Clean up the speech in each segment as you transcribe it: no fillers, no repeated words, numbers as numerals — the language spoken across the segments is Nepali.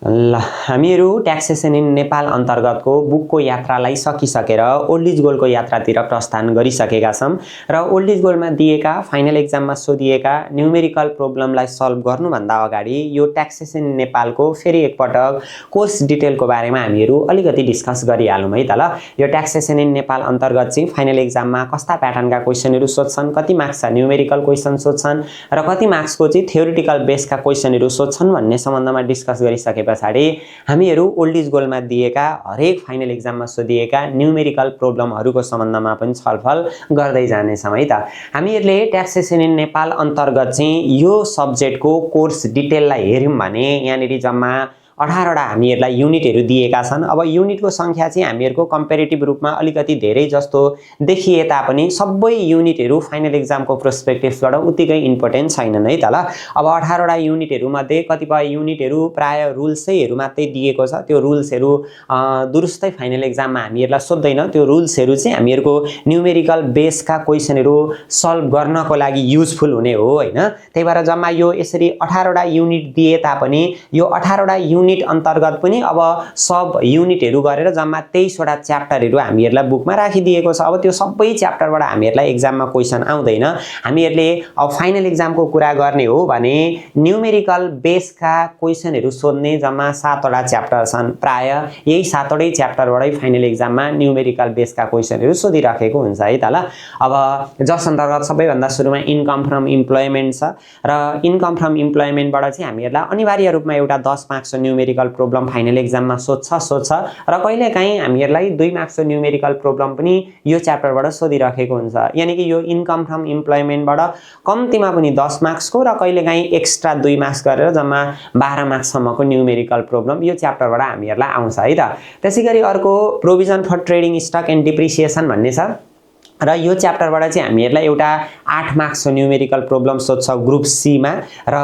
ल हामीहरू ट्याक्सेसन इन नेपाल अन्तर्गतको बुकको यात्रालाई सकिसकेर ओल्ड इज गोल्डको यात्रातिर प्रस्थान गरिसकेका छौं र ओल्ड इज गोल्डमा दिएका फाइनल एक्जाममा सोधिएका न्यूमेरिकल प्रब्लमलाई सल्भ गर्नुभन्दा अगाडि यो ट्याक्सेसन इन नेपालको फेरि एकपटक कोर्स डिटेलको बारेमा हामीहरू अलिकति डिस्कस गरिहालौं है त ल। यो ट्याक्सेसन इन नेपाल अन्तर्गत चाहिँ फाइनल एक्जाममा कस्ता प्याटर्नका क्वेशनहरू सोध्छन्, कति मार्क्सका न्यूमेरिकल क्वेशन सोध्छन् र कति मार्क्सको चाहिँ थ्योरिटिकल बेसका क्वेशनहरू सोध्छन् भन्ने सम्बन्धमा डिस्कस गरिसके पछाडि हामीहरू ओल्ड इज गोल्डमा दिएका हरेक फाइनल एक्जाममा सोधिएका न्यूमेरिकल प्रब्लमहरुको सम्बन्धमा पनि छलफल गर्दै जानेछौं है त। हामीहरूले ट्याक्सेसन इन नेपाल अन्तर्गत चाहिँ यो सब्जेक्टको कोर्स डिटेललाई हेर्यौं भने यहाँनेरि जम्मा 18 वटा हामीहरूलाई युनिटहरू दिएका छन्। अब युनिटको संख्या चाहिँ हामीहरूको कम्पेरेटिभ रूपमा अलिकति धेरै जस्तो देखिए तापनि सबै युनिटहरू फाइनल एक्जामको पर्सपेक्टिभबाट उत्तिकै इम्पोर्टेन्ट छैनन् है त ल। अब 18 वटा युनिटहरू मध्ये कतिपय युनिटहरू प्राय रुल्सैहरू मात्रै दिएको छ, त्यो रुल्सहरू दुरुस्तै फाइनल एक्जाममा हामीहरूलाई सोध्दैन, त्यो रुल्सहरू चाहिँ हामीहरूको न्यूमेरिकल बेसका क्वेशनहरू सल्भ गर्नको लागि युजफुल हुने हो हैन। त्यही भएर जम्मा यो यसरी 18 वटा युनिट दिए तापनि यो 18 वटा युनिट अन्तर्गत पनि अब सब युनिटहरू गरेर जम्मा 23 वटा च्याप्टरहरू हामीहरूलाई बुकमा राखिदिएको छ। अब त्यो सबै च्याप्टरबाट हामीहरूलाई एक्जाममा क्वेशन आउँदैन। हामीहरूले अब फाइनल एक्जामको कुरा गर्ने हो भने न्यूमेरिकल बेसका क्वेशनहरू सोध्ने जम्मा 7 वटा च्याप्टर छन्। प्राय यही 7 वटै च्याप्टरबाटै फाइनल एक्जाममा न्यूमेरिकल बेसका क्वेशनहरू सोधिराखेको हुन्छ है त ल। अब जस अन्तर्गत सबैभन्दा सुरुमा इन्कम फ्रम इम्प्लोइमेन्ट छ र इन्कम फ्रम इम्प्लोइमेन्टबाट चाहिँ हामीहरूलाई अनिवार्य रूपमा एउटा 10 मार्क्सको न्यूमेरिकल प्रब्लम फाइनल एक्जाममा सोध्छ र कहिलेकाहीँ हामीहरूलाई 2 मार्क्सको न्यूमेरिकल प्रब्लम पनि यो च्याप्टरबाट सोधिराखेको हुन्छ। यानी कि यो इन्कम फ्रम इम्प्लोइमेन्टबाट कम्तीमा पनि 10 मार्क्सको र कहिलेकाहीँ एक्स्ट्रा 2 मार्क्स गरेर जम्मा 12 मार्क्ससम्मको न्यूमेरिकल प्रब्लम यो च्याप्टरबाट हामीहरूलाई आउँछ है त। त्यसैगरी अर्को provision for trading stock and depreciation भन्ने छ र यो च्याप्टरबाट चाहिँ हामीहरूलाई एउटा 8 मार्क्सको न्यूमेरिकल प्रब्लम सोध्छ ग्रुप सी मा र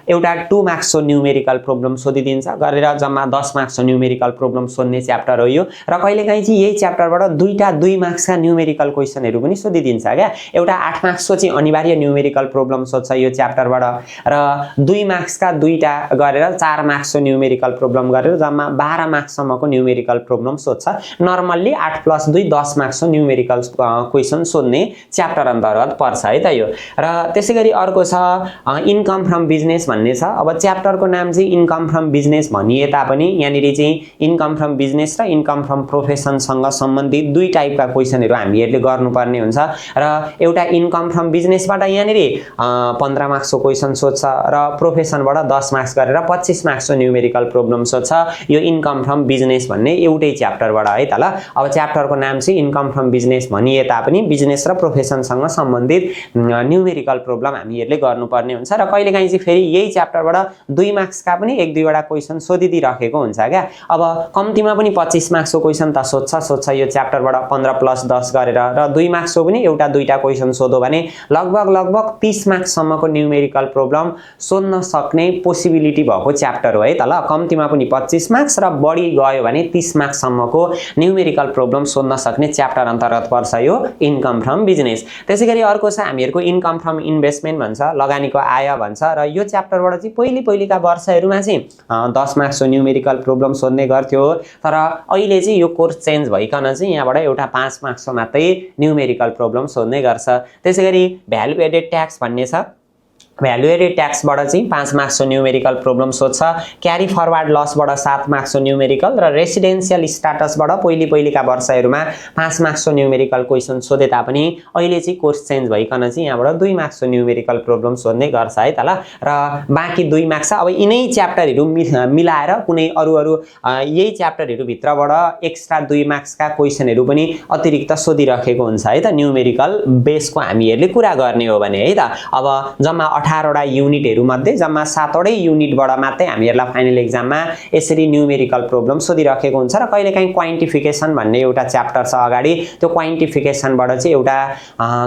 एउटा 2 मार्क्सको न्यूमेरिकल प्रब्लम सोधिदिन्छ गरेर जम्मा 10 मार्क्सको न्यूमेरिकल प्रब्लम सोध्ने च्याप्टर हो यो। र कहिलेकाहीँ चाहिँ यही च्याप्टरबाट 2 मार्क्सका न्यूमेरिकल क्वेशनहरू पनि सोधिदिन्छ क्या। एउटा 8 मार्क्सको चाहिँ अनिवार्य न्यूमेरिकल प्रब्लम सोध्छ यो च्याप्टरबाट र 2 मार्क्सका 2टा गरेर 4 मार्क्सको न्यूमेरिकल प्रब्लम गरेर जम्मा 12 मार्क्ससम्मको न्यूमेरिकल प्रब्लम सोध्छ। नर्मल्ली 8 + 2 10 मार्क्सको न्यूमेरिकल क्वेशन सोध्ने च्याप्टर अन्तर्गत पर्छ है त यो। र त्यसैगरी अर्को छ इन्कम फ्रम बिजनेस भन्ने छ। अब च्याप्टरको नाम चाहिँ इन्कम फ्रम बिजनेस भनिए तापनि यहाँनेरि चाहिँ इन्कम फ्रम बिजनेस र इन्कम फ्रम प्रोफेसनसँग सम्बन्धित 2 टाइपका क्वेशनहरू हामीहरूले गर्नुपर्ने हुन्छ र एउटा इन्कम फ्रम बिजनेसबाट यहाँनेरि 15 मार्क्सको क्वेशन सोध्छ र प्रोफेसनबाट 10 मार्क्स गरेर 25 मार्क्सको न्यूमेरिकल प्रब्लम सोध्छ यो इन्कम फ्रम बिजनेस भन्ने एउटै च्याप्टरबाट है त ल। अब च्याप्टरको नाम चाहिँ इन्कम फ्रम बिजनेस भनिए तापनि बिजनेस र प्रोफेसनसँग सम्बन्धित न्यूमेरिकल प्रब्लम हामीहरूले गर्नुपर्ने हुन्छ र कहिलेकाहीँ चाहिँ फेरि यही च्याप्टरबाट 2 मार्क्सका पनि 1-2 वटा क्वेशन सोधिदिराखेको हुन्छ क्या। अब कम्तीमा पनि 25 मार्क्सको क्वेशन त सोध्छ यो च्याप्टरबाट 15 + 10 गरेर र 2 मार्क्सको पनि एउटा 2टा क्वेशन सोध्यो भने लगभग 30 मार्क्ससम्मको न्यूमेरिकल प्रब्लम सोध्न सक्ने पोसिबिलिटी भएको च्याप्टर हो है त ल। कम्तीमा पनि 25 मार्क्स र बढी गयो भने 30 मार्क्ससम्मको न्यूमेरिकल प्रब्लम सोध्न सक्ने च्याप्टर अन्तर्गत पर्छ यो इन्कम फ्रम बिजनेस। त्यसैगरी अर्को छ हामीहरूको इन्कम फ्रम इन्भेस्टमेन्ट भन्छ, लगानीको आय भन्छ र यो च्याप्टरबाट चाहिँ पहिलेका वर्षहरूमा चाहिँ 10 मार्क्सको न्यूमेरिकल प्रब्लम सोध्ने गर्थ्यो तर अहिले चाहिँ यो कोर्स चेन्ज भइकन चाहिँ यहाँबाट एउटा 5 मार्क्सको मात्रै न्यूमेरिकल प्रब्लम सोध्ने गर्छ। त्यसैगरी भ्यालु एडेड ट्याक्स भन्ने छ। भ्यालु एडेड ट्याक्सबाट चाहिँ 5 मार्क्सको न्यूमेरिकल प्रब्लम सोध्छ। क्यारी फरवर्ड लसबाट 7 मार्क्सको न्यूमेरिकल र रेसिडेन्शियल स्ट्याटसबाट पहिलेका वर्षहरूमा 5 मार्क्सको न्यूमेरिकल क्वेशन सोधे तापनि अहिले चाहिँ कोर्स चेन्ज भइकन चाहिँ यहाँबाट 2 मार्क्सको न्यूमेरिकल प्रब्लम सोध्ने गर्छ है त ल। र बाँकी 2 मार्क्स अब यिनै च्याप्टरहरू मिलाएर कुनै अरू यही च्याप्टरहरू भित्रबाट एक्स्ट्रा 2 मार्क्सका क्वेशनहरू पनि अतिरिक्त सोधिराखेको हुन्छ है त न्यूमेरिकल बेसको हामीहरूले कुरा गर्ने हो भने है त। अब जम्मा 18 वटा युनिटहरू मध्ये जम्मा 7 वटै युनिटबाट मात्रै हामीहरूलाई फाइनल एक्जाममा यसरी न्यूमेरिकल प्रब्लम सोधिराखेको हुन्छ र कहिलेकाहीँ क्वान्टिफिकेसन भन्ने एउटा च्याप्टर छ अगाडि, त्यो क्वान्टिफिकेसनबाट चाहिँ एउटा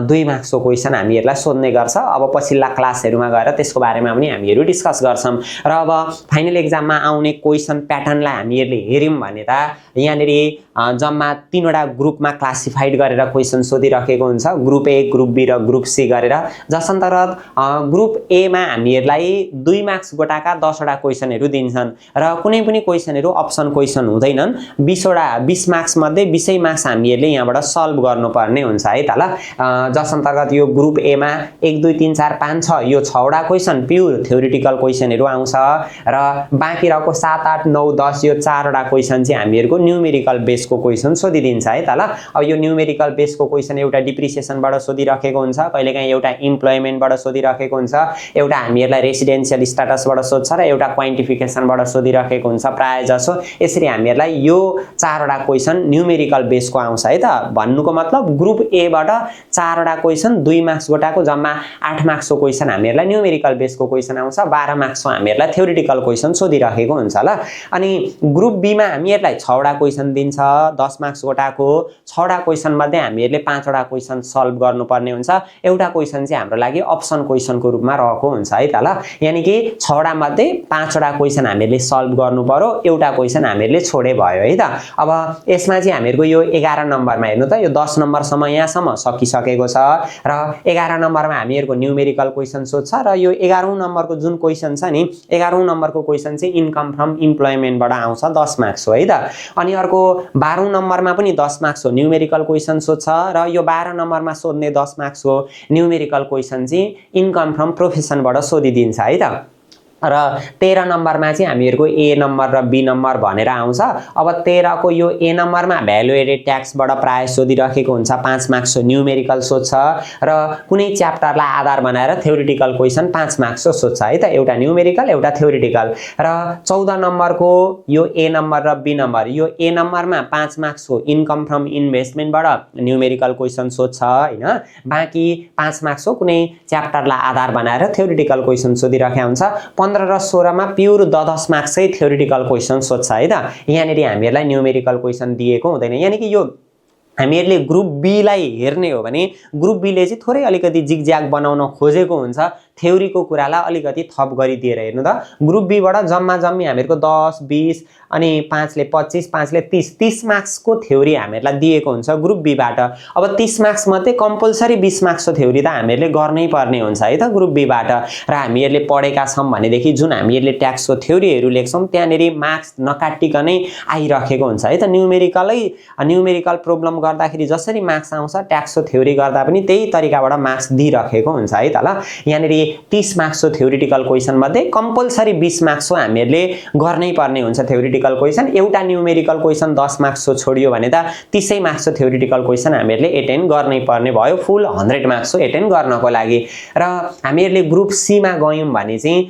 2 मार्क्सको क्वेशन हामीहरूलाई सोध्ने गर्छ। अब पछिल्ला क्लासहरूमा गएर त्यसको बारेमा पनि हामीहरू डिस्कस गर्छौं र अब फाइनल एक्जाममा आउने क्वेशन प्याटर्नलाई हामीहरूले हेर्यौं भने त यहाँनेरि जम्मा 3 वटा ग्रुपमा क्लासिफाइड गरेर क्वेशन सोधिराखेको हुन्छ, ग्रुप ए, ग्रुप बी र ग्रुप सी गरेर। जस अन्तर्गत ग्रुप ग्रुप ए मा हामीहरुलाई 2 मार्क्स गोटाका 10 वटा क्वेशनहरु दिन्छन् र कुनै पनि क्वेशनहरु अप्सन क्वेशन हुँदैनन् 20 मार्क्स मध्ये 20 मार्क्स हामीहरुले यहाँबाट सल्भ गर्नुपर्ने हुन्छ है त ल जस अन्तर्गत यो ग्रुप ए मा 1 2 3 4 5 6 यो 6 वटा क्वेशन प्युर थ्योरेटिकल क्वेशनहरु आउँछ र बाँकी रहेको 7 8 9 10 यो 4 वटा क्वेशन चाहिँ हामीहरुको न्यूमेरिकल बेसको क्वेशन सोधिदिन्छ है त ल अब यो न्यूमेरिकल बेसको क्वेशन एउटा डिप्रिसिएसनबाट सोधिराखेको हुन्छ कहिलेकाहीँ एउटा इम्प्लोइमेन्टबाट सोधिराखेको हुन्छ एउटा हामीहरुलाई रेसिडेन्शियल स्ट्याटसबाट सोध्छ र एउटा क्वान्टिफिकेसनबाट सोधिराखेको हुन्छ प्राय जसो यसरी हामीहरुलाई यो 4 वटा क्वेशन न्यूमेरिकल बेसको आउँछ है त भन्नुको मतलब ग्रुप ए बाट 4 वटा क्वेशन 2 मार्क्स गोटाको जम्मा 8 मार्क्सको क्वेशन हामीहरुलाई न्यूमेरिकल बेसको क्वेशन आउँछ 12 मार्क्सको हामीहरुलाई थ्योरेटिकल क्वेशन सोधिराखेको हुन्छ ल अनि ग्रुप बी मा हामीहरुलाई 6 वटा क्वेशन दिन्छ 10 मार्क्स गोटाको 6 वटा क्वेशन मध्ये हामीहरुले 5 वटा क्वेशन सल्भ गर्नुपर्ने हुन्छ एउटा क्वेशन चाहिँ हाम्रो लागि अप्सन क्वेशनको रूपमा रहेको हुन्छ है त ल यानी कि 6 वटा मध्ये 5 वटा क्वेशन हामीहरुले सल्भ गर्नु पर्यो एउटा क्वेशन हामीहरुले छोडे भयो है त अब यसमा चाहिँ हामीहरुको यो 11 नम्बरमा हेर्नु त यो 10 नम्बरसम्म यहाँसम्म सकिसकेको छ र 11 नम्बरमा हामीहरुको न्यूमेरिकल क्वेशन सोध्छ र यो 11औं नम्बरको जुन क्वेशन छ नि 11औं नम्बरको क्वेशन चाहिँ इन्कम फ्रम इम्प्लोइमेन्टबाट आउँछ 10 मार्क्स हो है त अनि अर्को 12औं नम्बरमा पनि 10 मार्क्स हो न्यूमेरिकल क्वेशन सोध्छ र यो 12 नम्बरमा सोध्ने 10 मार्क्स हो न्यूमेरिकल क्वेशन चाहिँ इन्कम फ्रम प्रोफेसनबाट सोधिदिन्छ है त र 13 नम्बरमा चाहिँ हामीहरुको ए नम्बर र बी नम्बर भनेर आउँछ अब 13 को यो ए नम्बरमा भ्यालु एडेड ट्याक्सबाट प्राय सोधिराखेको हुन्छ 5 मार्क्स न्यूमेरिकल सोध्छ र कुनै च्याप्टरलाई आधार बनाएर थ्योरेटिकल क्वेशन 5 मार्क्स सोध्छ है त एउटा न्यूमेरिकल एउटा थ्योरेटिकल र 14 नम्बरको यो ए नम्बर र बी नम्बर यो ए नम्बरमा 5 मार्क्स हो इन्कम फ्रम इन्भेस्टमेन्टबाट न्यूमेरिकल क्वेशन सोध्छ हैन बाँकी 5 मार्क्स हो कुनै च्याप्टरलाई आधार बनाएर थ्योरेटिकल क्वेशन सोधिराखेको हुन्छ 15 र 16 मा प्युर 10 मार्क्स चाहिँ थ्योरेटिकल क्वेशन सोध्छ है त यहाँनेरि हामीहरुलाई न्यूमेरिकल क्वेशन दिएको हुँदैन यानी कि यो हामीहरुले ग्रुप बी लाई हेर्ने हो भने ग्रुप बी ले चाहिँ थोरै अलिकति जिगज्याग बनाउन खोजेको हुन्छ थ्योरीको कुरालाई अलिकति थप गरिदिएर हेर्नु त ग्रुप बी बाट जम्मा जम्मी हामीहरुको 10 20 अनि 5 ले 25 5 ले 30 मार्क्स को थ्योरी हामीहरुलाई दिएको हुन्छ ग्रुप बी बाट अब 30 मार्क्स मध्ये कम्पल्सरी 20 मार्क्स को थ्योरी त हामीहरुले गर्नै पर्ने हुन्छ है त ग्रुप बी बाट र हामीहरुले पढेका छौं भनेदेखि जुन हामीहरुले ट्याक्सको थ्योरीहरु लेख्छौं त्यहाँनेरि मार्क्स नकाटिकनै आइराखेको हुन्छ है त न्यूमेरिकल प्रोब्लम गर्दाखेरि जसरी मार्क्स आउँछ ट्याक्सको थ्योरी गर्दा पनि त्यही तरिकाबाट मार्क्स दिइराखेको हुन्छ है त ल यहाँनेरि 30 मार्क्स को थ्योरेटिकल क्वेशन मध्ये कम्पल्सरी 20 मार्क्स को हामीहरुले गर्नै पर्ने हुन्छ थ्योरेटिकल क्वेशन एउटा न्यूमेरिकल क्वेशन 10 मार्क्स को छोडियो भने त 30 मार्क्स को थ्योरेटिकल क्वेशन हामीहरुले अटेन्ड गर्नै पर्ने भयो फुल 100 मार्क्स को अटेन्ड गर्नको लागि र हामीहरुले ग्रुप सी मा गयौं भने चाहिँ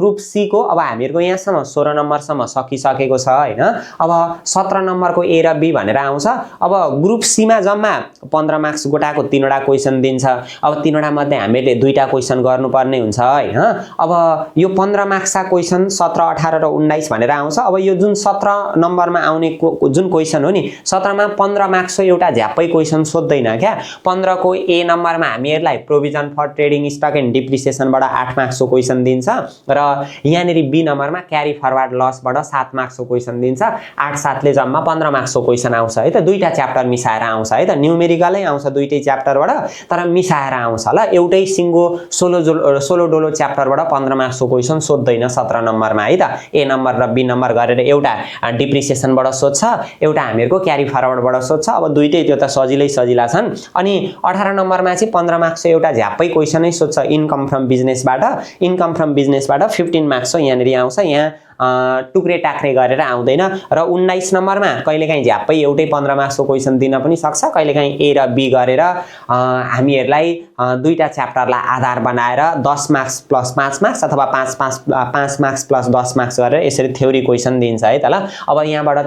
ग्रुप सी को अब हामीहरुको यहाँसम्म 16 नम्बरसम्म सकिसकेको छ हैन अब 17 नम्बरको ए र बी भनेर आउँछ अब ग्रुप सी मा जम्मा 15 मार्क्स गोटाको 3 वटा क्वेशन दिन्छ अब 3 वटा मध्ये हामीले दुईटा क्वेशन गर्नुपर्ने हुन्छ हैन अब यो 15 मार्क्सका क्वेशन 17 18 र 19 भनेर आउँछ अब यो जुन 17 नम्बरमा आउने जुन क्वेशन हो नि 17 मा 15 मार्क्सको एउटा झ्याप्पै क्वेशन सोध्दैन क्या 15 को ए नम्बरमा हामीहरुलाई provision for trading stock and डिप्रिसिएसनबाट 8 मार्क्सको क्वेशन दिन्छ र यहाँनेरि बी नम्बरमा क्यारी फरवर्ड लसबाट 7 मार्क्सको क्वेशन दिन्छ 8 7 ले जम्मा 15 मार्क्सको क्वेशन आउँछ है त दुईटा च्याप्टर मिसाएर आउँछ है त न्यूमेरिकलै आउँछ दुईटै च्याप्टरबाट तर मिसाएर आउँछ ल एउटै सिंगो सोलो डोलो च्याप्टरबाट 15 मार्क्सको क्वेशन सोध्दैन 17 नम्बरमा है त ए नम्बर र बी नम्बर गरेर एउटा डिप्रिसिएसनबाट सोध्छ एउटा हामीहरुको क्यारी फरवर्डबाट सोध्छ अब दुईटै त्यो त सजिला छन् अनि 18 नम्बरमा चाहिँ 15 मार्क्सको एउटा झ्याप्पै क्वेशनै सोध्छ इन्कम फ्रम बिजनेसबाट 15 मार्क्स यहाँनेरि आउँछ यहाँ टुक्रे टाक्रे गरेर आउँदैन र 19 नम्बरमा कहिलेकाहीँ झ्याप्पै एउटै 15 मार्क्सको क्वेशन दिन पनि सक्छ कहिलेकाहीँ ए र बी गरेर हामीहरुलाई दुईटा च्याप्टरलाई आधार बनाएर 10 मार्क्स प्लस 5 मार्क्स अथवा 5 मार्क्स प्लस 10 मार्क्स गरेर यसरी थ्योरी क्वेशन दिन्छ है त ल अब यहाँबाट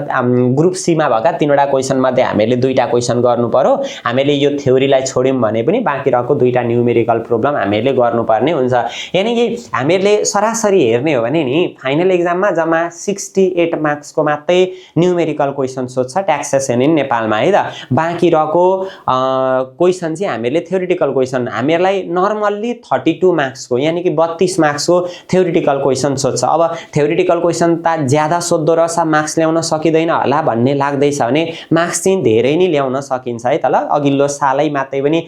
ग्रुप सी मा भएका 3 वटा क्वेशन मध्ये हामीले दुईटा क्वेशन गर्नु पर्यो हामीले यो थ्योरीलाई छोड्यौं भने पनि बाँकी रहेको दुईटा न्यूमेरिकल प्रोब्लम हामीले गर्नुपर्ने हुन्छ यानी कि हामीहरुले सरासरी हेर्ने हो भने नि फाइनल एक्जाम एक्जाममा जम्मा 68 मार्क्सको मात्रै न्युमेरिकल क्वेसन सोध्छ ट्याक्सेसन इन नेपालमा है त। बाँकी रहेको क्वेसन चाहिँ हामीहरूले थ्योरिटिकल क्वेसन हामीहरूलाई नर्मल्ली 32 मार्क्सको यानि कि 32 मार्क्सको थ्योरिटिकल क्वेसन सोध्छ। अब थ्योरिटिकल क्वेसन त ज्यादा सोध्दो रहेछ मार्क्स ल्याउन सकिँदैन होला भन्ने लाग्दैछ भने मार्क्स चाहिँ धेरै नै ल्याउन सकिन्छ है त ल। अघिल्लो सालै मात्रै पनि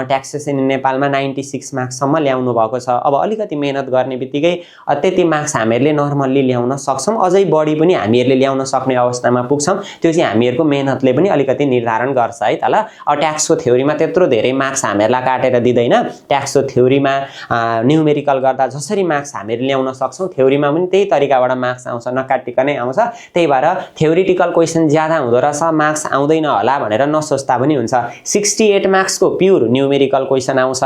ट्याक्सेसन इन नेपालमा 96 मार्क्ससम्म ल्याउनु भएको छ। अब अलिकति मेहनत गर्ने बित्तिकै त्यति मार्क्स हामीहरूले नर्मल्ली ल्याउन सक्छौँ, अझै बढी पनि हामीहरूले ल्याउन सक्ने अवस्थामा पुग्छौँ। त्यो चाहिँ हामीहरूको मेहनतले पनि अलिकति निर्धारण गर्छ है त ल। अब ट्याक्सको थ्योरीमा त्यत्रो धेरै मार्क्स हामीहरूलाई काटेर दिँदैन। ट्याक्सको थ्योरीमा न्युमेरिकल गर्दा जसरी मार्क्स हामीले ल्याउन सक्छौँ थ्योरीमा पनि त्यही तरिकाबाट मार्क्स आउँछ, नकाटिकनै आउँछ। त्यही भएर थ्योरिटिकल क्वेसन ज्यादा हुँदो रहेछ मार्क्स आउँदैन होला भनेर नसोच्दा पनि हुन्छ। 68 मार्क्सको प्युर न्युमेरिकल क्वेसन आउँछ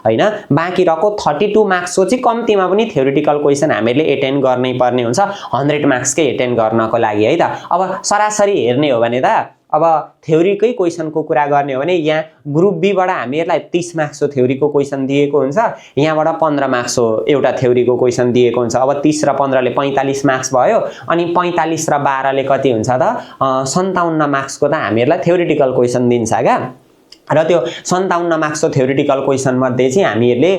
हैन। बाँकी रहेको 32 मार्क्सको चाहिँ कम्तीमा पनि थ्योरिटिकल क्वेसन हामीले एटेन्ड गर्नै पर्ने हुन्छ 100 मार्क्सकै एटेन्ड गर्नको लागि है त। अब सरासरी हेर्ने हो भने त अब थ्योरीकै क्वेसनको कुरा गर्ने हो भने यहाँ ग्रुप बीबाट हामीहरूलाई 30 मार्क्सको थ्योरीको क्वेसन दिएको हुन्छ, यहाँबाट 15 मार्क्सको एउटा थ्योरीको क्वेसन दिएको हुन्छ। अब 30 र 15 ले 45 मार्क्स भयो अनि 45 र 12 ले कति हुन्छ त 57 मार्क्सको त हामीहरूलाई थ्योरिटिकल क्वेसन दिन्छ क्या। र त्यो 57 मार्क्सको थ्योरिटिकल क्वेसन मध्ये चाहिँ हामीहरूले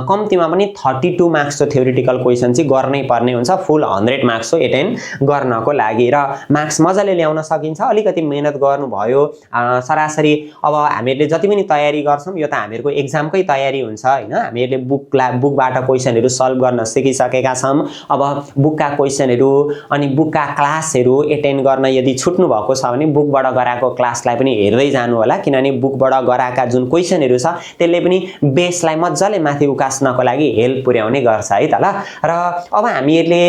कम्तीमा पनि 32 मार्क्सको थ्योरिटिकल क्वेसन चाहिँ गर्नै पर्ने हुन्छ फुल 100 मार्क्सको एटेन्ड गर्नको लागि। र मार्क्स मजाले ल्याउन सकिन्छ अलिकति मेहनत गर्नुभयो। सरासरी अब हामीहरूले जति पनि तयारी गर्छौँ यो त हामीहरूको एक्जामकै तयारी हुन्छ हैन। हामीहरूले बुकबाट क्वेसनहरू सल्भ गर्न सिकिसकेका छौँ। अब बुकका क्वेसनहरू अनि बुकका क्लासहरू एटेन्ड गर्न यदि छुट्नु भएको छ भने बुकबाट गराएको क्लासलाई पनि हेर्दै जानु होला, किनभने बुकबाट गराएका जुन क्वेसनहरू छ त्यसले पनि बेसलाई मजाले माथि उकास्नको लागि हेल्प पुर्याउने गर्छ है त ल। र अब हामीहरूले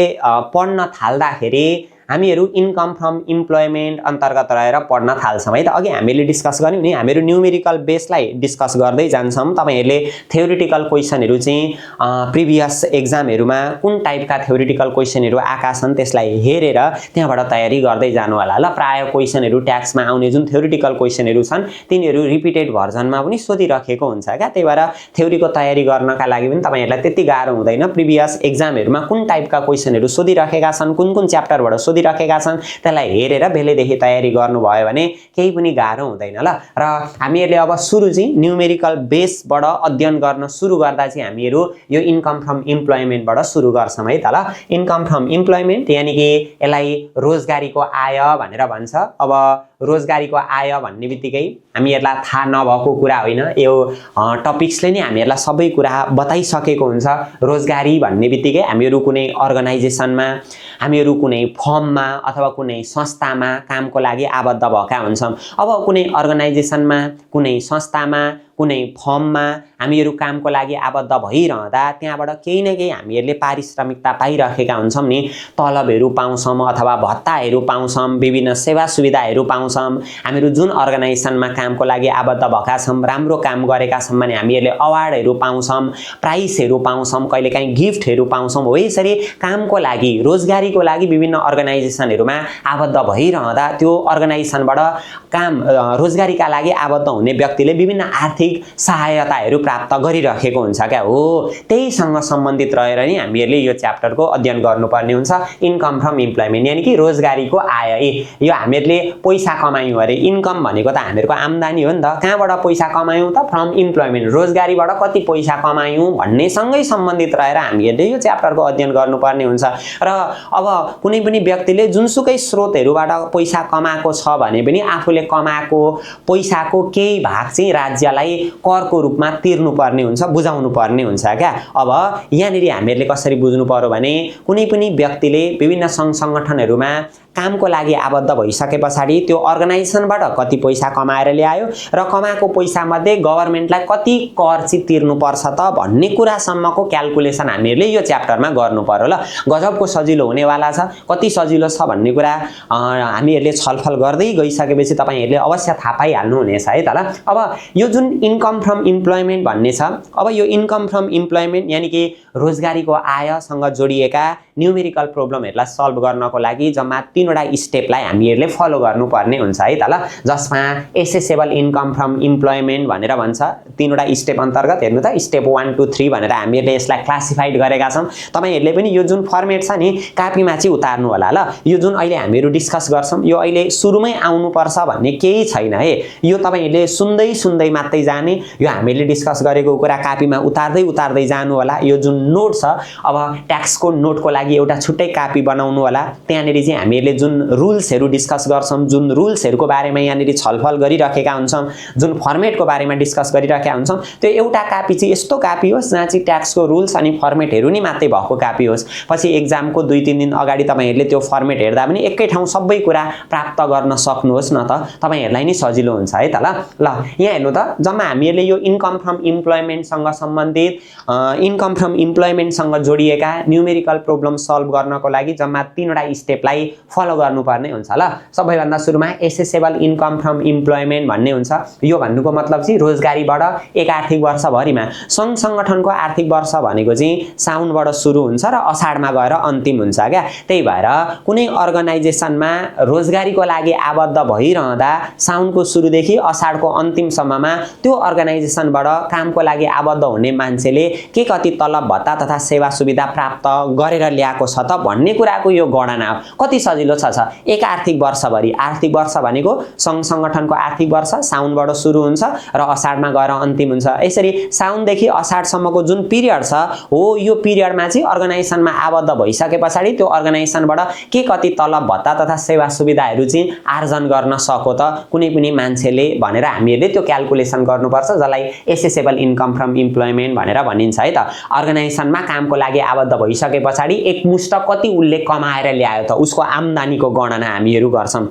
पढ्न थाल्दाखेरि हामीहरू इन्कम फ्रम इम्प्लोइमेन्ट अन्तर्गत रहेर पढ्न थाल्छौँ है त। अघि हामीले डिस्कस गर्यौँ नि हामीहरू न्युमेरिकल बेसलाई डिस्कस गर्दै जान्छौँ। तपाईहरुले थ्योरिटिकल क्वेसनहरू चाहिँ प्रिभियस एक्जामहरुमा कुन टाइपका थ्योरिटिकल क्वेसनहरू आएका छन् त्यसलाई हेरेर त्यहाँबाट तयारी गर्दै जानु होला ल। प्राय क्वेसनहरू ट्याक्समा आउने जुन थ्योरिटिकल क्वेसनहरू छन् तिनीहरू रिपिटेड भर्जनमा पनि सोधिराखेको हुन्छ क्या। त्यही भएर थ्योरीको तयारी गर्नका लागि पनि तपाईहरुलाई त्यति गाह्रो हुँदैन। प्रिभियस एक्जामहरुमा कुन टाइपका क्वेसनहरू सोधिराखेका छन् कुन कुन च्याप्टरबाट सोधिराखेका छन् त्यसलाई हेरेर बेलेदेखि तयारी गर्नुभयो भने केही पनि गाह्रो हुँदैन ल। र हामीहरूले अब सुरु चाहिँ न्युमेरिकल बेसबाट अध्ययन गर्न सुरु गर्दा चाहिँ हामीहरू यो इन्कम फ्रम इम्प्लोइमेन्टबाट सुरु गर्छौँ है त ल। इन्कम फ्रम इम्प्लोइमेन्ट यानी कि यसलाई रोजगारीको आय भनेर भन्छ। अब रोजगारीको आय भन्ने बित्तिकै हामीहरूलाई थाहा नभएको कुरा होइन, यो टपिक्सले नै हामीहरूलाई सबै कुरा बताइसकेको हुन्छ। रोजगारी भन्ने बित्तिकै हामीहरू कुनै अर्गनाइजेसनमा हामीहरू कुनै फर्ममा अथवा कुनै संस्थामा कामको लागि आबद्ध भएका हुन्छौँ। अब कुनै अर्गनाइजेसनमा कुनै संस्थामा कुनै फर्ममा हामीहरू कामको लागि आबद्ध भइरहँदा त्यहाँबाट केही न केही हामीहरूले पारिश्रमिकता पाइराखेका हुन्छौँ नि। तलबहरू पाउँछौँ अथवा भत्ताहरू पाउँछौँ, विभिन्न सेवा सुविधाहरू पाउँछौँ। हामीहरू जुन अर्गनाइजेसनमा कामको लागि आबद्ध भएका छौँ, राम्रो काम गरेका छौँ भने हामीहरूले अवार्डहरू पाउँछौँ, प्राइजहरू पाउँछौँ, कहिलेकाहीँ गिफ्टहरू पाउँछौँ। हो यसरी कामको लागि रोजगारीको लागि विभिन्न अर्गनाइजेसनहरूमा आबद्ध भइरहँदा त्यो अर्गनाइजेसनबाट काम रोजगारीका लागि आबद्ध हुने व्यक्तिले विभिन्न आर्थिक सहायताहरू प्राप्त गरिरहेको हुन्छ क्या। हो त्यहीसँग सम्बन्धित रहेर नि हामीहरूले यो च्याप्टरको अध्ययन गर्नुपर्ने हुन्छ। इन्कम फ्रम इम्प्लोइमेन्ट यानी कि रोजगारीको आय। यो हामीहरूले पैसा कमायौँ अरे, इन्कम भनेको त हामीहरूको आम्दानी हो नि त। कहाँबाट पैसा कमायौँ त? फ्रम इम्प्लोइमेन्ट, रोजगारीबाट कति पैसा कमायौँ भन्नेसँगै सम्बन्धित रहेर हामीहरूले यो च्याप्टरको अध्ययन गर्नुपर्ने हुन्छ। र अब कुनै पनि व्यक्तिले जुनसुकै स्रोतहरूबाट पैसा कमाएको छ भने पनि आफूले कमाएको पैसाको केही भाग चाहिँ राज्यलाई करको रूपमा तिर्नु पर्ने हुन्छ, बुझाउनु पर्ने हुन्छ क्या। अब यहाँनिर हामीहरूले कसरी बुझ्नु पर्यो भने कुनै पनि व्यक्तिले विभिन्न सङ्घ सङ्गठनहरूमा कामको लागि आबद्ध भइसके पछाडि त्यो अर्गनाइजेसनबाट कति पैसा कमाएर ल्यायो र कमाएको पैसा मध्ये गभर्नमेन्टलाई कति कर चाहिँ तिर्नुपर्छ त भन्ने कुरासम्मको क्याल्कुलेसन हामीहरूले यो च्याप्टरमा गर्नु पर्यो ल। गजबको सजिलो हुनेवाला छ। कति सजिलो छ भन्ने कुरा हामीहरूले छलफल गर्दै गइसकेपछि तपाईहरुले अवश्य थाहा पाइहाल्नु हुनेछ है त ल। अब यो जुन इन्कम फ्रम इम्प्लोइमेन्ट भन्ने छ, अब यो इन्कम फ्रम इम्प्लोइमेन्ट यानी कि रोजगारीको आयसँग जोडिएका न्युमेरिकल प्रब्लमहरूलाई सल्भ गर्नको लागि जम्मा तीनवटा स्टेपलाई हामीहरूले फलो गर्नुपर्ने हुन्छ है त ल, जसमा एसेसेबल इन्कम फ्रम इम्प्लोइमेन्ट भनेर भन्छ। तीनवटा स्टेप अन्तर्गत हेर्नु त स्टेप 1 2 3 भनेर हामीहरूले यसलाई क्लासिफाइड गरेका छौँ। तपाईहरुले पनि यो जुन फर्मेट छ नि कापीमा चाहिँ उतार्नु होला ल। यो जुन अहिले हामीहरू डिस्कस गर्छौं यो अहिले सुरुमै आउनुपर्छ भन्ने केही छैन है। यो तपाईहरुले सुन्दै सुन्दै मात्रै जाने, यो हामीले डिस्कस गरेको कुरा कापीमा उतार्दै उतार्दै जानु होला। यो जुन नोट छ अब ट्याक्सको नोटको लागि एउटा छुट्टै कापी बनाउनु होला। त्यहाँनेरि चाहिँ हामीहरूले जुन रुल्सहरु डिस्कस गर्छौं, जुन रुल्सहरुको बारेमा यहाँनेरि छलफल गरिराखेका हुन्छौं, जुन फर्मेटको बारेमा डिस्कस गरिराखेका हुन्छौं, त्यो एउटा कापी चाहिँ यस्तो कापी होस् जहाँ चाहिँ ट्याक्सको रुल्स अनि फर्मेटहरु नि मात्रै भएको कापी होस्। पछि एक्जामको 2-3 दिन अगाडि तपाईहरुले त्यो फर्मेट हेर्दा पनि एकै ठाउँ सबै कुरा प्राप्त गर्न सक्नुहोस् न त, तपाईहरुलाई नि सजिलो हुन्छ है त ल। ल यहाँ हेर्नु त जम्मा हामीहरूले यो इन्कम फ्रम इम्प्लोइमेन्ट सँग सम्बन्धित इन्कम फ्रम इम्प्लोइमेन्ट सँग जोडिएका न्यूमेरिकल प्रब्लम सल्भ गर्नको लागि जम्मा 3वटा स्टेपलाई फलो गर्नुपर्ने हुन्छ ल। सबैभन्दा सुरुमा एसेसेबल इन्कम फ्रम इम्प्लोइमेन्ट भन्ने हुन्छ। यो भन्नुको मतलब चाहिँ रोजगारीबाट एक आर्थिक वर्ष भरिमा संघ संगठनको आर्थिक वर्ष भनेको चाहिँ साउनबाट सुरु हुन्छ र असाढमा गएर अन्तिम हुन्छ क्या। त्यही भएर कुनै अर्गनाइजेसनमा रोजगारीको लागि आबद्ध भइरहँदा साउनको सुरुदेखि असाढको अन्तिमसम्ममा त्यो अर्गनाइजेसनबाट कामको लागि आबद्ध हुने मान्छेले के कति तलब भत्ता तथा सेवा सुविधा प्राप्त गरेर ल्याएको छ त भन्ने कुराको यो गणना हो। कति सजिलो छ एक आर्थिक वर्षभरि। आर्थिक वर्ष भनेको संघ संगठनको आर्थिक वर्ष साउनबाट सुरु हुन्छ र असाढमा गएर अन्तिम हुन्छ। यसरी साउनदेखि असाढसम्मको जुन पिरियड छ हो यो पिरियडमा चाहिँ अर्गनाइजेसनमा आबद्ध भइसके पछाडि त्यो अर्गनाइजेसनबाट के कति तलब भत्ता तथा सेवा सुविधाहरू चाहिँ आर्जन गर्न सको त कुनै पनि मान्छेले भनेर हामीहरूले त्यो क्याल्कुलेसन गर्नुपर्छ, जसलाई एसेसेबल इन्कम फ्रम इम्प्लोइमेन्ट भनेर भनिन्छ है त। अर्गनाइजेसनमा कामको लागि आबद्ध भइसके पछाडि एकमुष्ट कति उल्ले कमाएर ल्यायो त उसको आम्दानीको गणना हामीहरू गर्छौं।